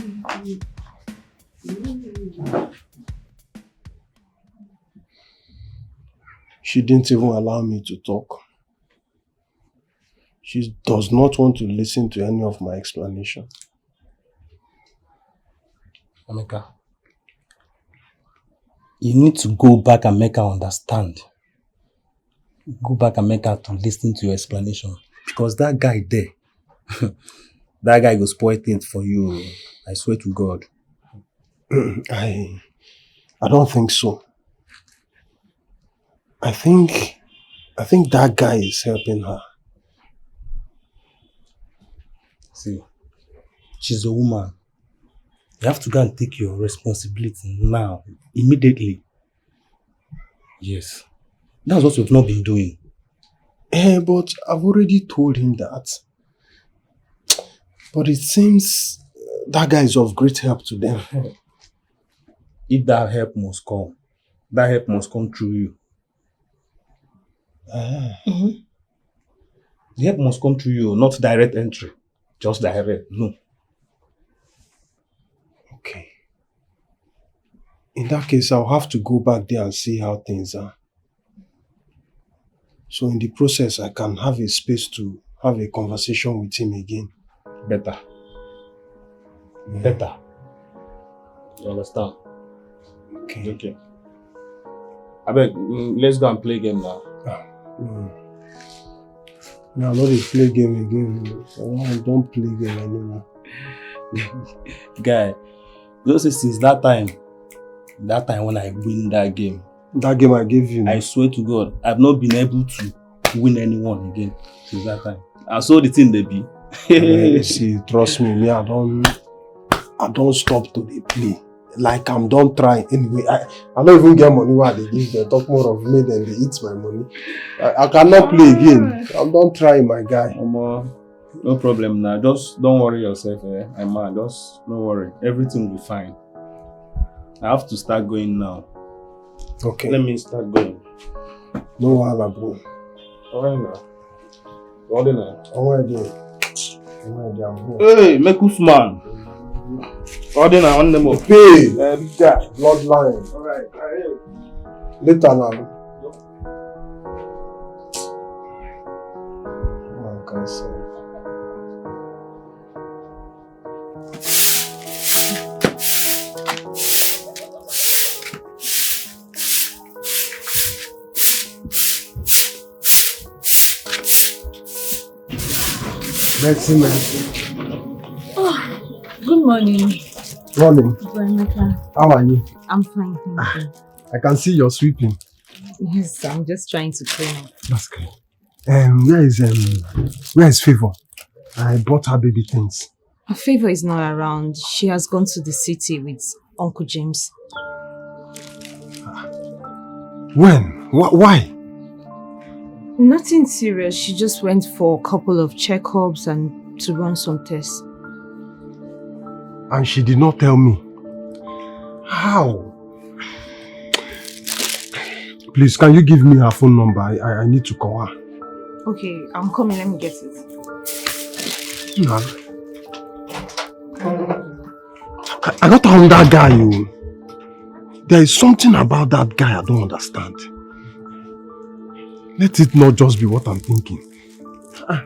She didn't even allow me to talk. She does not want to listen to any of my explanation. Emeka, you need to go back and make her understand. Go back and make her to listen to your explanation. Because that guy there, that guy go spoil things for you. I swear to God. I, I don't think so. I think, I think that guy is helping her. See, she's a woman. You have to go and take your responsibility now, immediately. Yes. That's what we've not been doing. Eh, but I've already told him that. But it seems, uh, that guy is of great help to them. If that help must come, that help must come through you. Ah, The help must come through you, not direct entry. Just direct. No. okay. In that case, I'll have to go back there and see how things are. So in the process, I can have a space to have a conversation with him again. Better. Better. You understand? Okay. Okay. Abeg, mm, let's go and play game now. Mm. Now, I no dey play game again. I don't, don't play game anymore. Guy, you know say since that time, that time when I win that game, That game I gave you. I swear to God, I've not been able to win anyone again since that time. I saw the thing they be. Eh, see, trust me, me, I don't, I don't stop to dey play. Like, I'm done trying anyway. I, I don't even get money why they give them. Talk more of me than they eat my money. I, I cannot play again. I'm done trying, my guy. Omo, no problem now. Just don't worry yourself, eh? I'm man. Just no worry. Everything will be fine. I have to start going now. Okay. Let me start going. No wahala, bro. Alright now. What do you know? Onwe dey. Onwe dey, I'm bro. Hey, make us man. What do you know? One more. Pay. Eh, big guy. Bloodline. Alright. Later now. Man can say. Mercy, mercy. Good morning, Morning. Veronica. How are you? I'm fine, thank you. I can see you're sweeping. Yes, I'm just trying to clean up. That's good. Um, where is um, where is Favor? I bought her baby things. Her Favor is not around. She has gone to the city with Uncle James. When? Wh- why? Nothing serious. She just went for a couple of checkups and to run some tests. And she did not tell me. How? Please, can you give me her phone number? I, I, I need to call her. Okay, I'm coming. Let me get it. Nah. I, I got on that guy, you. There is something about that guy I don't understand. Let it not just be what I'm thinking. Ah.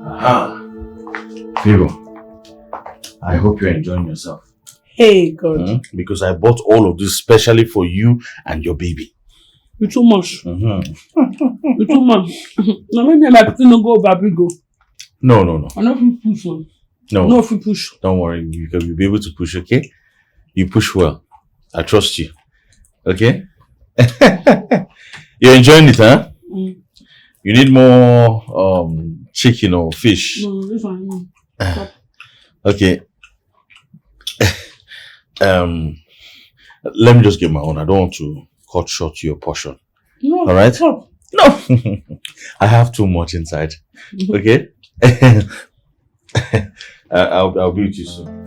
Aha. Favor, I hope you're enjoying yourself. Hey, God. Hmm? Because I bought all of this specially for you and your baby. You too much. Mhm. You too much. Now maybe my pikin no go over big go. No, no, no. I no fit push o. No, No fit push. Don't worry. You can, you'll be able to push, okay? You push well. I trust you. Okay? You're enjoying it, huh? Mm. You need more um chicken or fish. No, this one. No. Okay. Um, let me just get my own. I don't want to cut short your portion. No. All right. Stop. No, I have too much inside. Okay. I, I'll, I'll be with you soon.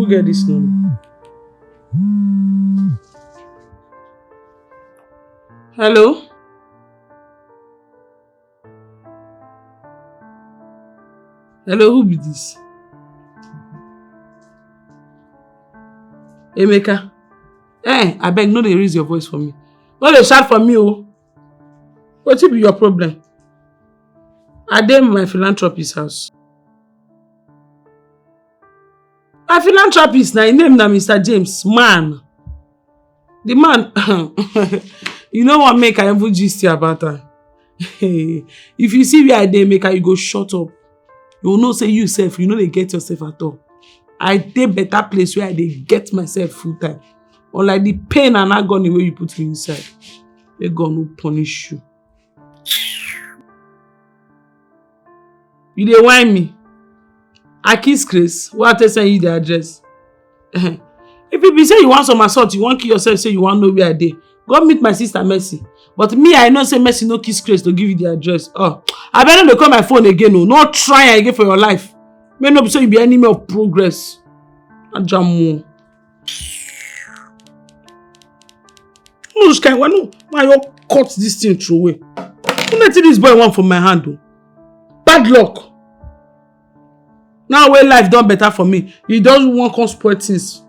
Get this number. Hello? Hello, who be this? Emeka. Eh, abeg, no dey raise your voice for me. No dey shout for me o. Wetin be your problem? I dey my philanthropist house. My philanthropist na im name na Mister James, man. The man, you know what make I even gist you about am? If you see where I dey, make I, you go shut up. You know say you sef, you no dey get yourself at all. I dey better place where I dey get myself full time. Unlike the pain and agony wey you put me inside, may God no punish you. You dey whine me. I kiss Grace. What I send you the address? If you be say you want some assault, you wan kill yourself, say you wan know where I dey. Go meet my sister Mercy. But me, I know say Mercy no kiss Grace to give you the address. Oh, I better no dey call my phone again. Oh, no try again for your life. May no be say you be enemy of progress. Ajamu. No, this kind one, no. Why you cut this thing throw away? Who let this boy one for my hand? Oh? Bad luck. Now wey life don better for me, he don wan come spoil things.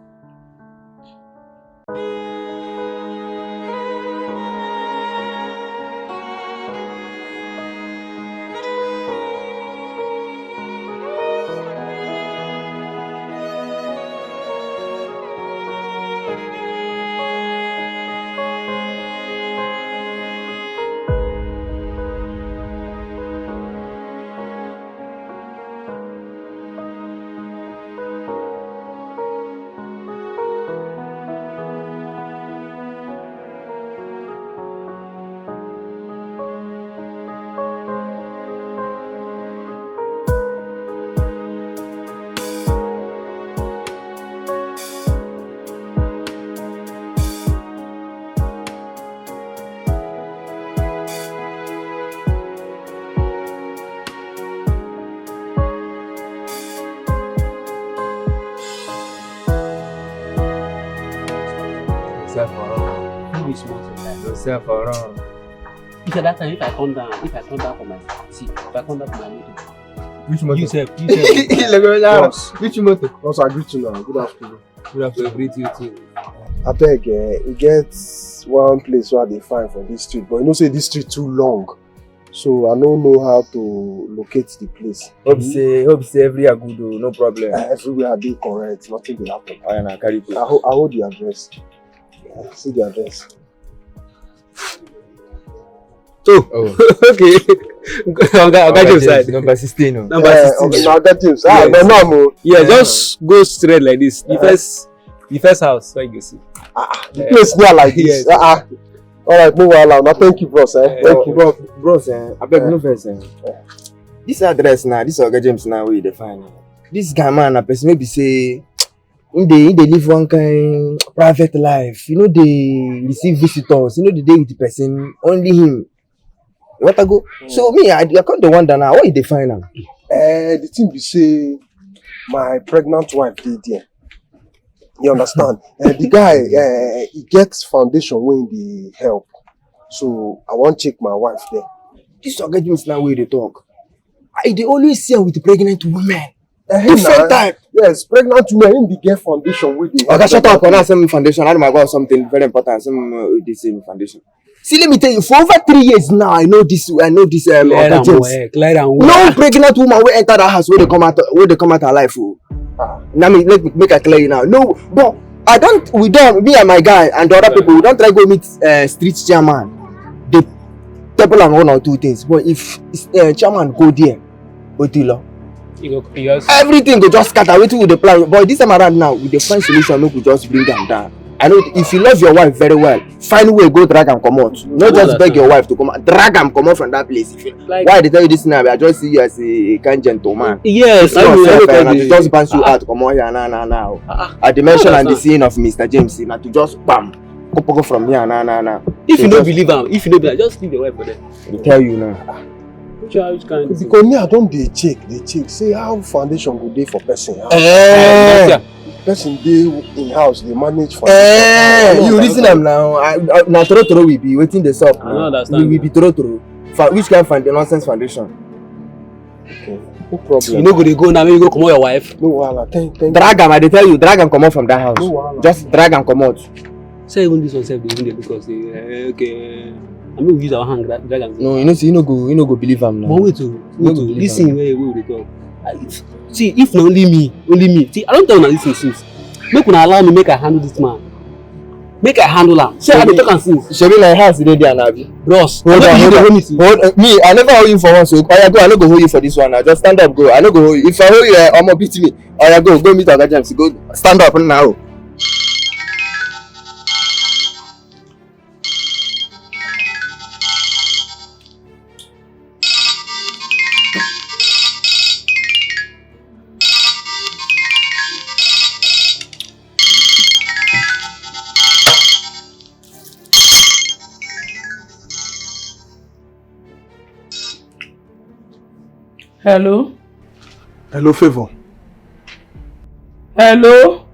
Yourself around. Who is small thing like Yourself around. If at that time, if I come down, if I come down for my seat, if I come down for my motor, Which motor? You sef, you sef. Legola. Boss. Which motor? Boss, I greet you now. Good afternoon. Good afternoon. Greet you too. Abeg, eh, e get one place wey I dey find for this street, but you know say this street too long, so I no know how to locate the place. Hope say, hope say everywhere good o, no problem. Eh, everywhere I dey correct, nothing dey happen. Oya na, carry go. I ho-, I hold the address. Eh, see the address. So, oh. Okay. Oga, Oga James side. Number sixteen. Oh. Number sixteen. Eh, Oga James. Ah, no, no, no. Yeah, just go straight like this. The first, the first house, so you go see. Ah, the place near like this. Yes. Ah, ah. All right, no wahala. Now, thank you, bros. Eh? Thank you, bros. Bros, eh, abeg, no vex, eh. This address now, this Oga James now, wey you dey find. This guy man, na person wey be say he dey, he dey live one kind private life. He no dey receive visitors. He no dey dey with person, only him. You want to go? So me, I, I come dey wonder now, how you dey find am? Eh, the thing be say my pregnant wife dey there. You understand? Eh, the guy, eh, he get foundation wey dey help. So I wan check my wife there. This Oga James now wey you dey talk. I dey always see am with pregnant women. Eh, different type. Yes, pregnant women, him dey get foundation wey dey help. Oga, shut up. Now send me foundation. I know my God, something very important. Send me, uh, this same foundation. See, let me tell you, for over three years now, I know this, I know this, um, Oga James. Clear am well, clear am well. No pregnant woman wey enter that house, wey dey come out, wey dey come out alive. Oh. Ah. Now me, let me, make I clear you now. No, but I don't, we don't, me and my guy and the other people, we don't try go meet, uh, street chairman. They table am one or two things. But if, uh, chairman go there, Otilo. You go, you just Everything go just scatter. Wetin we dey plan? But this time around now, we dey find solution. Make we just bring am down. I know if you love your wife very well, find way go drag am comot. No just beg your wife to come out. Drag am comot from that place. If you, like, why I dey tell you this now? I just see you as a, a kind gentleman. Yes, I know. Just bounce you out, comot here now, now, now. At the mention and the seeing of Mister James, na to just bam, go from here now, now, now. If you no believe am, if you no believe am, just leave your wife for there. I dey tell you now. Which one, which kind thing? Because me, I don dey check, dey check. Say how foundation go dey for person. How Eh. Eh, Person dey in house dey manage for Eh, you reason am now. I, I, na toro toro we be wetin dey sup I no now. Understand We, we you. Be toro toro. Fa- which kind found nonsense foundation? Okay. No problem. You no go dey go now, make you go comot your wife. No wahala. Thank, thank. Drag am, I dey tell you, drag am comot from that house. No wahala. Just drag am comot. Say even this one sef dey even dey look us. Dey, eh, okay. I mean, we use our hand drag, drag am. No, you know, see, you no go, you no go believe am now. But wait o, You no wait go o. Believe This am. Thing wey wey we dey talk. I, see, if na only me, only me. See, I don tell una this thing since. Make una allow me make I handle this man. Make I handle am. See, I dey talk am since. Shebi na your house you dey there na abi? Bros, Hold I no on, be you hold dey on. Hold me since. Hold, uh, me, I never hold you for once. So, oya go, I no go hold you for this one now. Just stand up, go. I no go hold you. If I hold you, eh, omo beat me. Oya go, go meet Oga James. Go stand up now. Hello? Hello, Favor. Hello?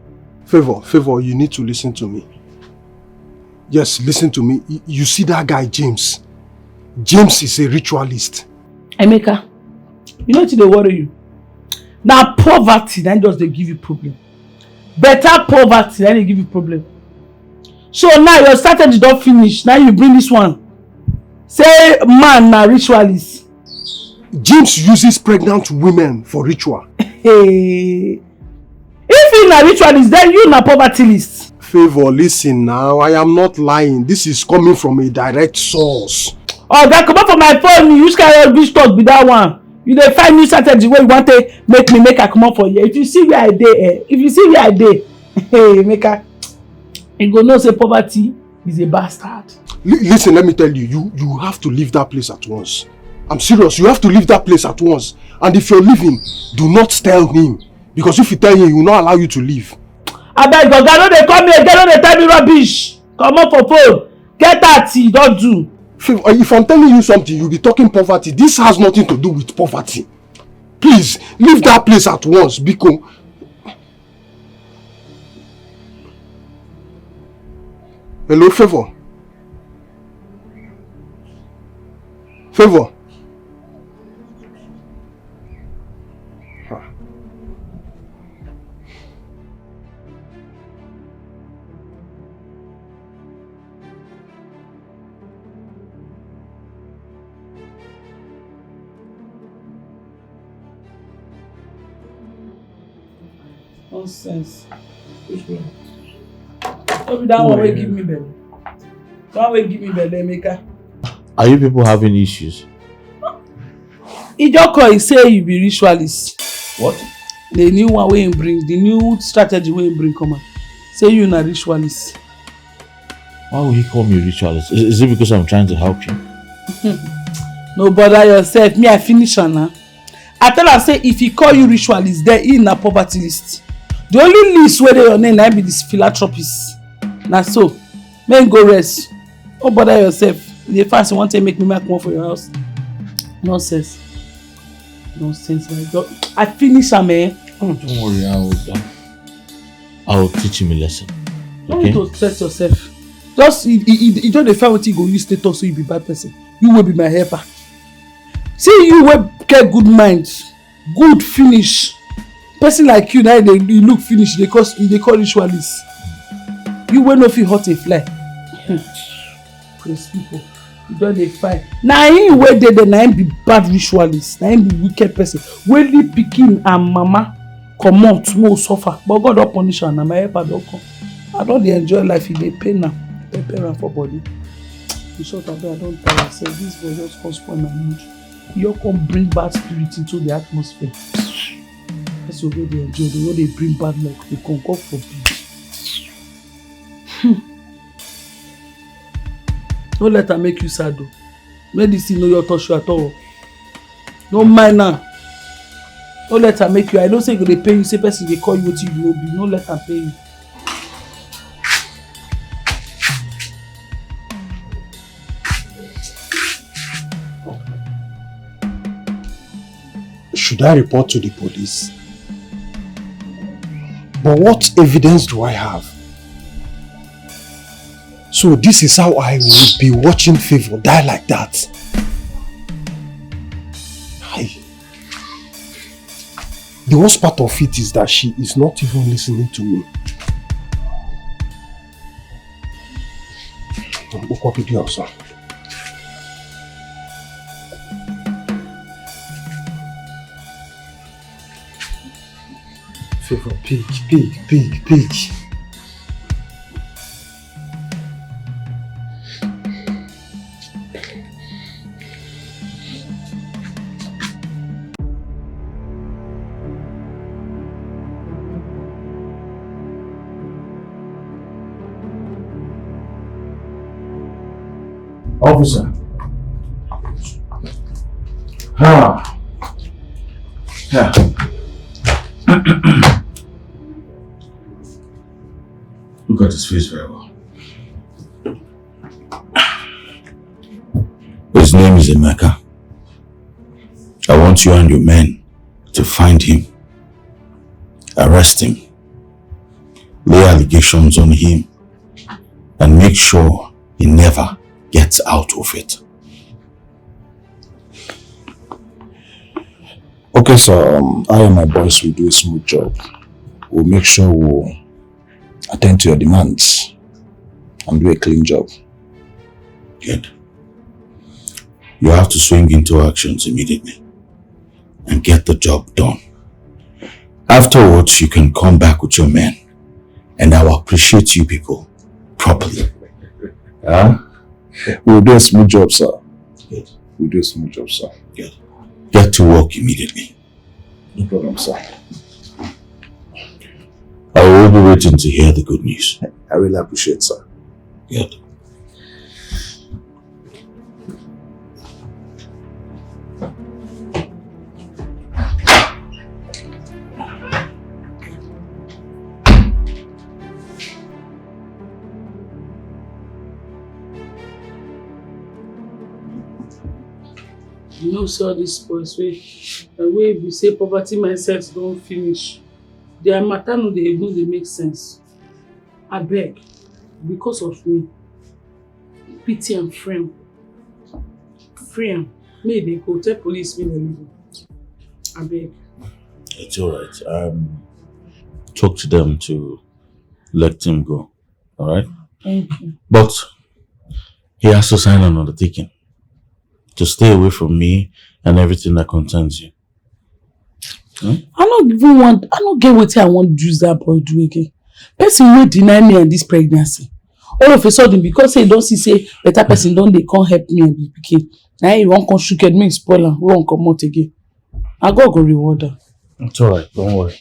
Favor, Favor, you need to listen to me. Yes, listen to me. Y- You see that guy, James? James is a ritualist. Emeka, you know wetin dey worry you? Na poverty na just dey give you problem. Better poverty na dey give you problem. So now your strategy don finish. Now you bring this one. Say man na ritualist. James uses pregnant women for ritual. Hey. If you na ritualist, then you na poverty list. Favor, listen now. I am not lying. This is coming from a direct source. Oga, comot for my phone. You which kind of rubbish talk be that one? You dey find new strategy wey you wan take make me make I comot for here. If you see where I dey, eh? If you see where I dey, hey, Emeka, you go know say poverty is a bastard. Li- listen, let me tell you, you you have to leave that place at once. I'm serious. You have to leave that place at once. And if you're leaving, do not tell him. Because if you tell him, he will not allow you to leave. Abeg, Oga, no dey call me again, no dey tell me rubbish. Comot for phone. Get out, e don do. Favor, if I'm telling you something, you'll be talking poverty. This has nothing to do with poverty. Please, leave that place at once, biko. Hello, Favor. Favor. Nonsense. Which one? No be that one wey give me belle. The one wey give me belle, Emeka. Are you people having issues? Ijoko, he say you be ritualist. What? The new one wey he bring, the new strategy wey he bring come out. Say you na ritualist. Why would he call me ritualist? Is, is it because I'm trying to help you? No bother yourself. Me, I finish am now. I tell am say if he call you ritualist, then he na poverty list. The only list wey dey your name na be this philanthropist. Na so. Make go rest. No bother yourself. You dey fast, you wan take make me make comot for your house. Nonsense. Nonsense, my God. I finish am, eh? Hmm. Don't worry, I will, I will teach him a lesson. No need to stress yourself. Just, you, you, you, you just dey find wetin you go use take talk say you be bad person. You wey be my helper. See you wey get good mind, good finish. Person like you, now you dey, you look finish, you dey cause, you dey call ritualist. You wey no fit hurt a fly. Hmm. Praise people. You don dey fight. Na him wey dey there, na him be bad ritualist, na him be wicked person. Wey leave pikin and mama comot, make we suffer. But God don punish am, na my helper don come. I don dey enjoy life, e dey pain am, pepper am for body. In short, abeg, I don tire sef. This boy just come spoil my mood. You come bring bad spirit into the atmosphere. Person wey dey enjoy, the one dey bring bad luck, dey come, God forbid. Hmm. No let am make you sad o. Make this thing no your touch you at all. No mind am. No let am make you. I know say e go dey pain you. Say person dey call you wetin you no be. No let am pain you. Should I report to the police? But what evidence do I have? So this is how I will be watching Favor die like that. Hi. The worst part of it is that she is not even listening to me. Favor, pick, pick, pick, pick. Officer. Ah. Yeah. Look at his face very well. His name is Emeka. I want you and your men to find him, arrest him, lay allegations on him, and make sure he never gets out of it. Okay, sir. Um, I and my boys will do a smooth job. We'll make sure we'll attend to your demands and do a clean job. Good. You have to swing into actions immediately and get the job done. Afterwards, you can come back with your men, and I will appreciate you people properly. Huh? We'll do a smooth job, sir. Good. We'll do a smooth job, sir. Good. Get to work immediately. No problem, sir. I will be waiting to hear the good news. I really appreciate, sir. Good. You know, see all these boys wey, uh, wey be say poverty mindset don finish. Their matter no dey even dey make sense. Abeg, because of me, pity am, free am. Free am. Make dem go tell police make dem leave am. Abeg. It's all right. Um, talk to them to let him go. All right? Thank you. But he has to sign an undertaking to stay away from me and everything that concerns you. Hmm? I no even want, I no get wetin I wan use that boy do again. Person wey deny me and this pregnancy. All of a sudden, because say he don see say better person don dey come help me and the pikin, na him he wan come shook head, make he spoil am, run comot again. Na God go reward am. It's all right, don't worry.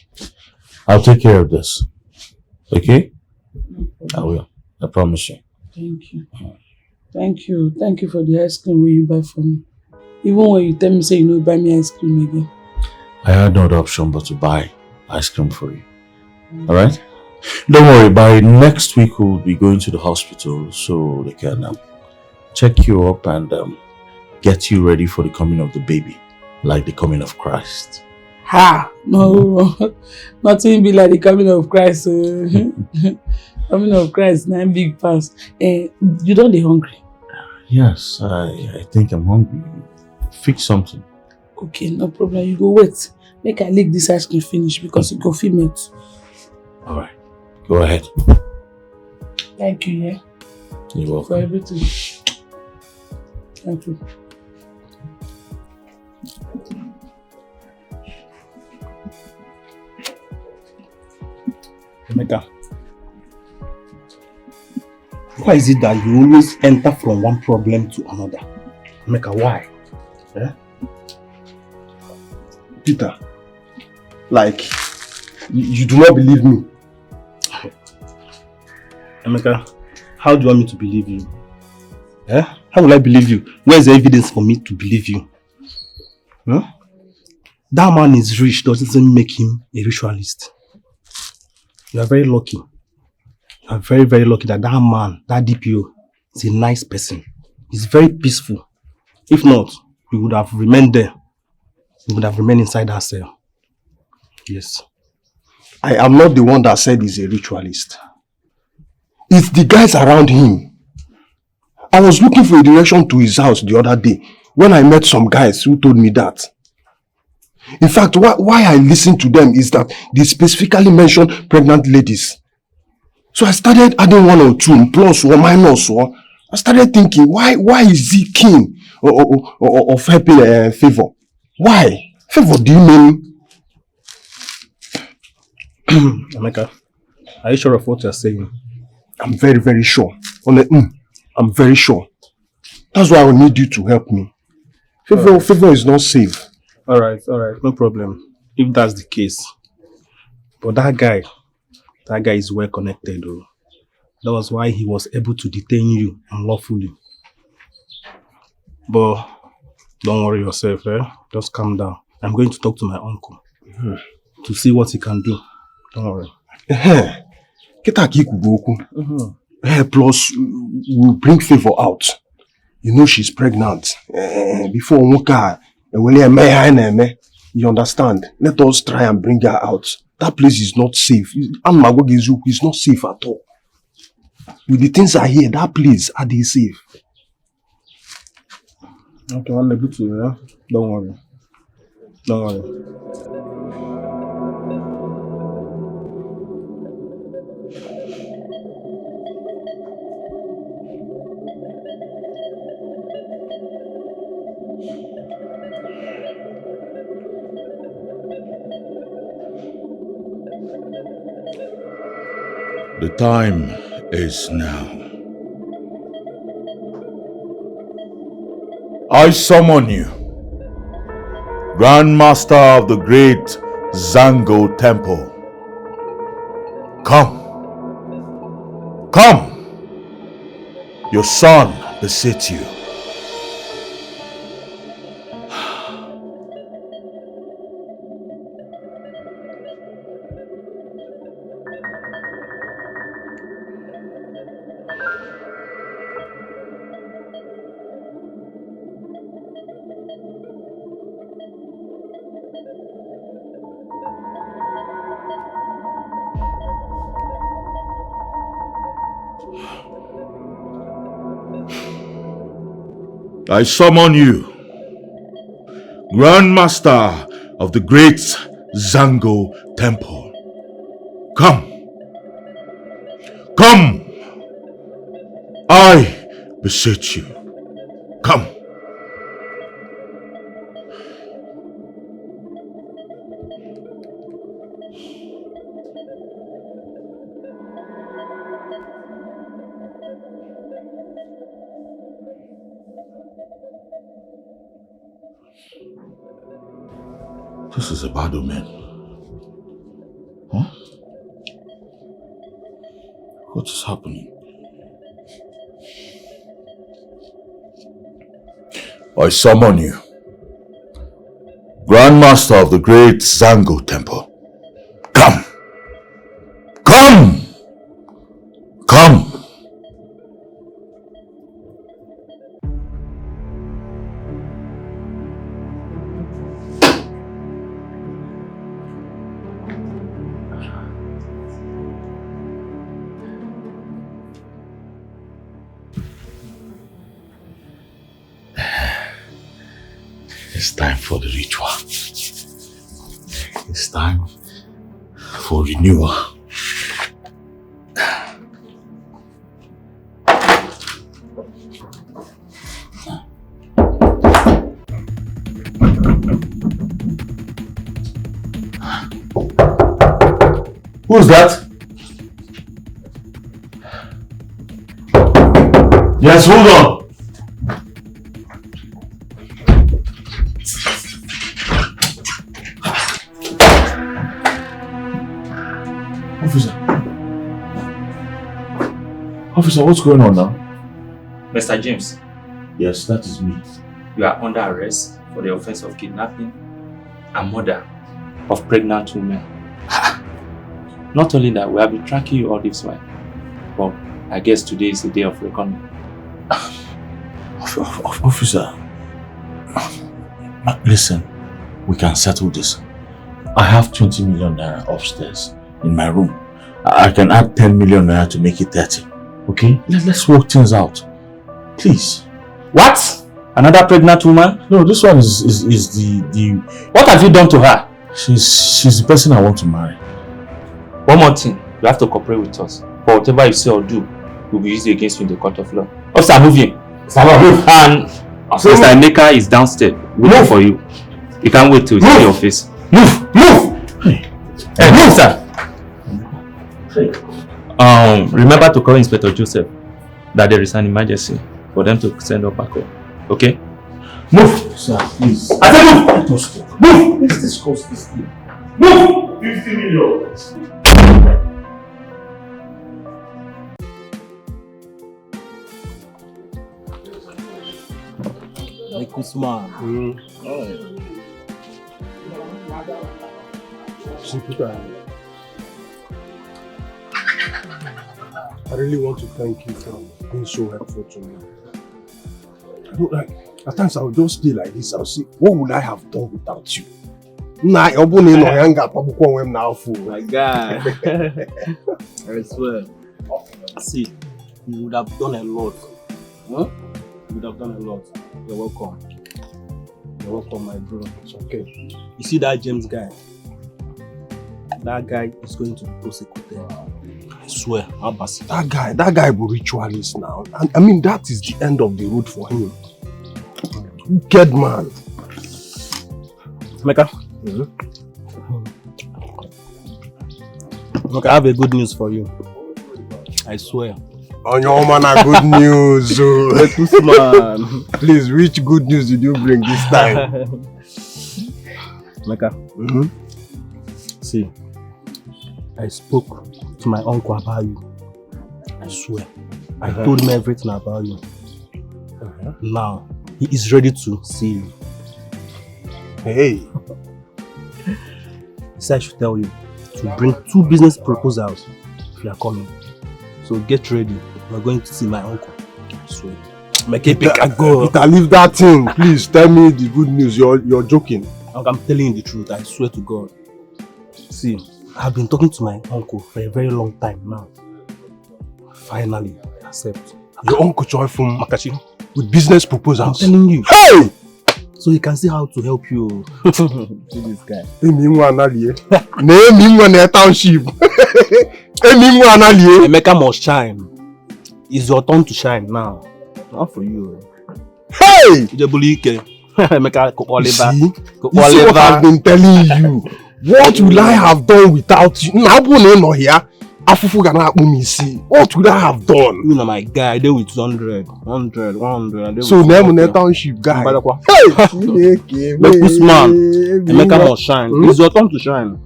I'll take care of this. Okay? I will. I promise you. Thank you. Thank you. Thank you for the ice cream wey you buy for me. Even when you tell me say you no buy me ice cream again. I had no other option but to buy ice cream for you. All right? Don't worry, by next week we'll be going to the hospital so they can, um, check you up and, um, get you ready for the coming of the baby, like the coming of Christ. Ha! No, nothing be like the coming of Christ. Oh. Coming of Christ, na big pass. Eh, you don dey hungry? Yes, I, I think I'm hungry. Fix something. Okay, no problem. You go wait. Make I lick this ice cream finish because e go fit melt. All right. Go ahead. Thank you, yeah. You're welcome. For everything. Thank you. Emeka, why is it that you always enter from one problem to another? Emeka, why? Eh? Peter, like, you, you do not believe me. Emeka, how do you want me to believe you? Eh? How will I believe you? Where's the evidence for me to believe you? Huh? That man is rich doesn't make him a ritualist. You are very lucky. You are very, very lucky that that man, that D P O, is a nice person. He's very peaceful. If not, we would have remained there. We would have remained inside that cell. Yes. I am not the one that said he's a ritualist. It's the guys around him. I was looking for a direction to his house the other day when I met some guys who told me that. In fact, why, why I listened to them is that they specifically mentioned pregnant ladies. So I started adding one or two, plus or minus or. I started thinking, why, why is he keen or, or, or, or of helping uh, Favor? Why? Favor, do you mean? Emeka, are you sure of what you're saying? I'm very, very sure. On the, mm, I'm very sure. That's why I need you to help me. Favor, Alright. Favor is not safe. All right, all right, no problem. If that's the case, but that guy, that guy is well connected, though. That was why he was able to detain you unlawfully. But don't worry yourself, eh? Just calm down. I'm going to talk to my uncle to see what he can do. Don't worry. Ehe. Kịta ka i kwugo okwu. Eh, plus, we bring Favor out. You know she's pregnant. Eh, before nwoke a ewere eme ihe anyị na-eme. You understand? Let us try and bring her out. That place is not safe. Ana m agwa gị eziokwu, it's not safe at all. With the things I hear, that place adịghị safe. Okay, nwanne, butu ya. Don't worry. Don't worry. The time is now. I summon you, Grand Master of the Great Zango Temple. Come. Come. Your son beseech you. I summon you, Grand Master of the Great Zango Temple. Come. Come. I beseech you. Come. This is a bad omen. Huh? What is happening? I summon you, Grand Master of the Great Zango Temple. Come! Come! Come! It's time for the ritual. It's time for renewal. Who's that? Yes, hold on. Officer. Officer, what's going on now? Mister James. Yes, that is me. You are under arrest for the offense of kidnapping and murder of pregnant women. Not only that, we have been tracking you all this while. But I guess today is the day of reckoning. Of-, of-, of-, officer, listen, we can settle this. I have twenty million naira upstairs. in my room. I I can add ten million naira to make it thirty. Okay? Let, let's work things out. Please. What? Another pregnant woman? No, this one is, is, is the, the What have you done to her? She's, she's the person I want to marry. One more thing, you have to cooperate with us. For whatever you say or do, will be used against you in the court of law. Officer, move him. Sir, move. And Mister Emeka is downstairs waiting Move. for you. You can't wait to see Move. your face. Move! Move! Hey, move, sir. Um, remember to call Inspector Joseph that there is an emergency for them to send up backup. Okay? Move! Sir, please. I said move! Let us go. Move! Let's discuss this thing. Move! fifty million. Like this man. Mm. Oh. See, people are I really want to thank you for being so helpful to me. I don't like, at times I'll just stay like this. I'll say, what would I have done without you? Nah, ọ bụrụ na ị nọ ya, m ga-akpagbukwa onwe m n'afọ. My guy. I swear. See, you would have done a lot. Huh? You would have done a lot. You're welcome. You're welcome, my bro. It's okay. You see that James guy? That guy is going to be prosecuted. I swear, Abasi. That guy, that guy will ritualist now. I, I mean, that is the end of the road for him. Wicked man. Emeka. Mm-hmm. Look, I have a good news for you. I swear. Onye ọma na good news. Oh. Wait, this man. Please, which good news did you bring this time? Emeka. Mm-hmm. See, I spoke to my uncle about you. I swear. I Uh-huh. told him everything about you. Uh-huh. Now, he is ready to see you. Hey. He said I should tell you to bring two business proposals if you are coming. So get ready. We're going to see my uncle. So, make it pick a go. Peter, leave that thing. Please tell me the good news. You're, you're joking. Uncle, I'm telling you the truth. I swear to God. See, I've been talking to my uncle for a very long time now. Finally, accept. Your uncle Choi from Makachi with business proposals. I'm telling you. Hey! So he can see how to help you. See this guy. Emi nwa analie. Na emi nwa na township. Emi nwa analie. Emeka must shine. It's your turn to shine now. Not for you. Hey! Ijebulike. Emeka, you see? You see what I've been telling you? What will I have done without you? Na ọ bụrụ na ị nọ here, afụfụ ga na-akpụ m isi. What would I have done? You know my guy, I dey with hundred, hundred, one hundred. So, na emu na township guy. Hey, Chineke, make this man. Emeka must shine. Hmm? It's your turn to shine.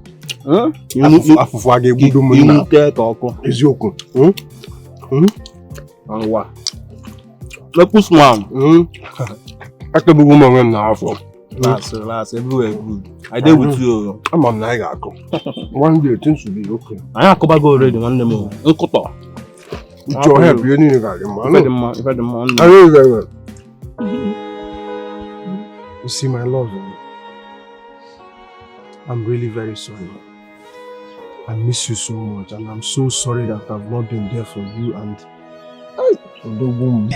Huh? Afụfụ, afụfụ a ga-egbudo m nna. Eziokwu. Hmm? Hmm? Ngwa. Make this man. Hmm? Akegbugo m onwe m n'afọ. Relax, relax, everywhere good. I dey with you. Ama m na anyị ga-akụ. One day things will be okay. Anyị akụbago already, nwanne m. Nkụtọ. With your help, ihe niile ga-adị mma. Ife dị mma, ife dị mma, nwanne m. Very, very well. You see, my love, eh, I'm really very sorry. I miss you so much, and I'm so sorry that I've not been there for you and Odogwu m.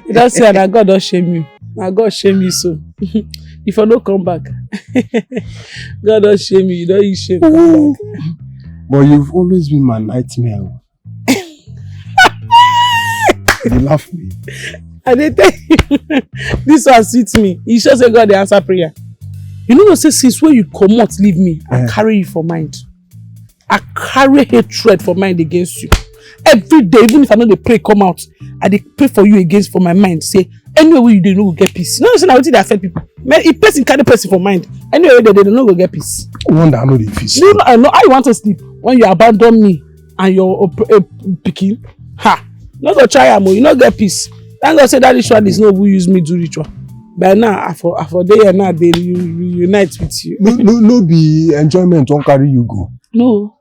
You don see, na God don shame you. Na God shame you so. If I no come back, God don shame you. You don use shame come back. But you've always been my nightmare. You laugh me. I dey tell you, this one sweet me. You sure say God dey answer prayer? You know say since when you comot leave me, I carry you for mind. I carry hatred for mind against you. Every day, even if I no dey pray come out, I dey pray for you against for my mind. Say anywhere wey you dey, you no go get peace. You know say na wetin dey affect people. If person carry person for mind, anywhere wey dey, they no go get peace. Wonder I no dey peace. You know, I know how you want to sleep when you abandon me and your pikin. Ha! No go try am o. You no get peace. Thank God say that ritual is no who use me do ritual. By now, I for I for dey here now. They reunite with you. No, no, no be enjoyment wan carry you go. No.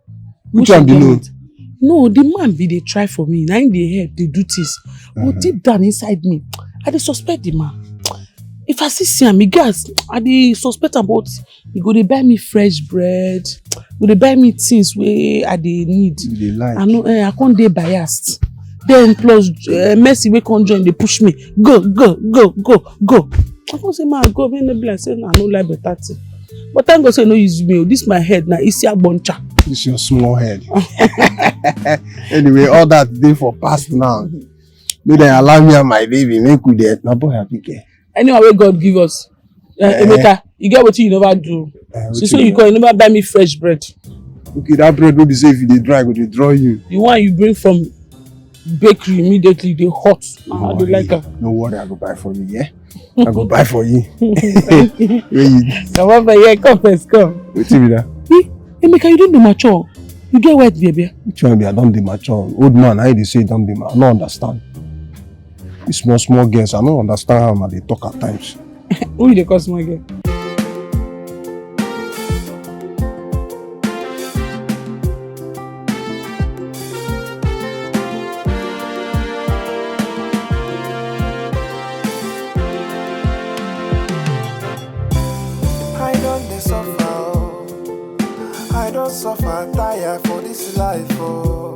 Which one be no? No, the man be dey try for me. Na him dey help, dey do things. But deep down inside me, I dey suspect the man. If I see see am, e get as I dey suspect am, but e go dey buy me fresh bread, go dey buy me things wey I dey need. You dey like. I know, eh, I can't dey biased. Then plus uh, Mercy wey come join dey push me. Go, go, go, go, go. I come say, "Ma, go, make no be like say I no like better thing." But thank God say no use me. Oh, this my head na isi agboncha. This your small head. Anyway, all that day for past now. Make dem allow me and my baby make we dey na boy happy girl. Anyone wey God give us, uh, eh. Emeka, you get wetin you never do. Uh, so you call, you never buy me fresh bread. Okay, that bread wey be say if you dey draw, go dey draw you. The one you bring from bakery immediately dey hot. I dey like am. No worry, I go buy for you, yeah? I go buy for you. Where you? Come on, yeah, come first, come. Wetin be that? Eh, Emeka, you don dey mature. You get white baby. Which one be I don dey mature? Old man, how you dey say you don dey mature? I no understand. These small small girls, I no understand how una dey talk at times. Who you dey call small girl? I don dey suffer, oh. I don suffer tire for this life, oh.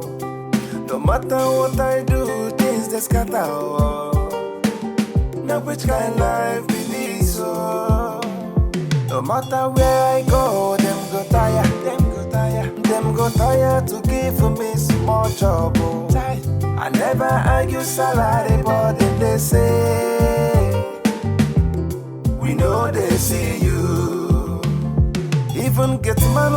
No matter what I do, things dey scatter, oh. Now which kind life be this, oh? No matter where I go, dem go tire, dem go tire, dem go tire to give me small job, oh. I never argue salary, but dem dey say we no dey see you. Even get man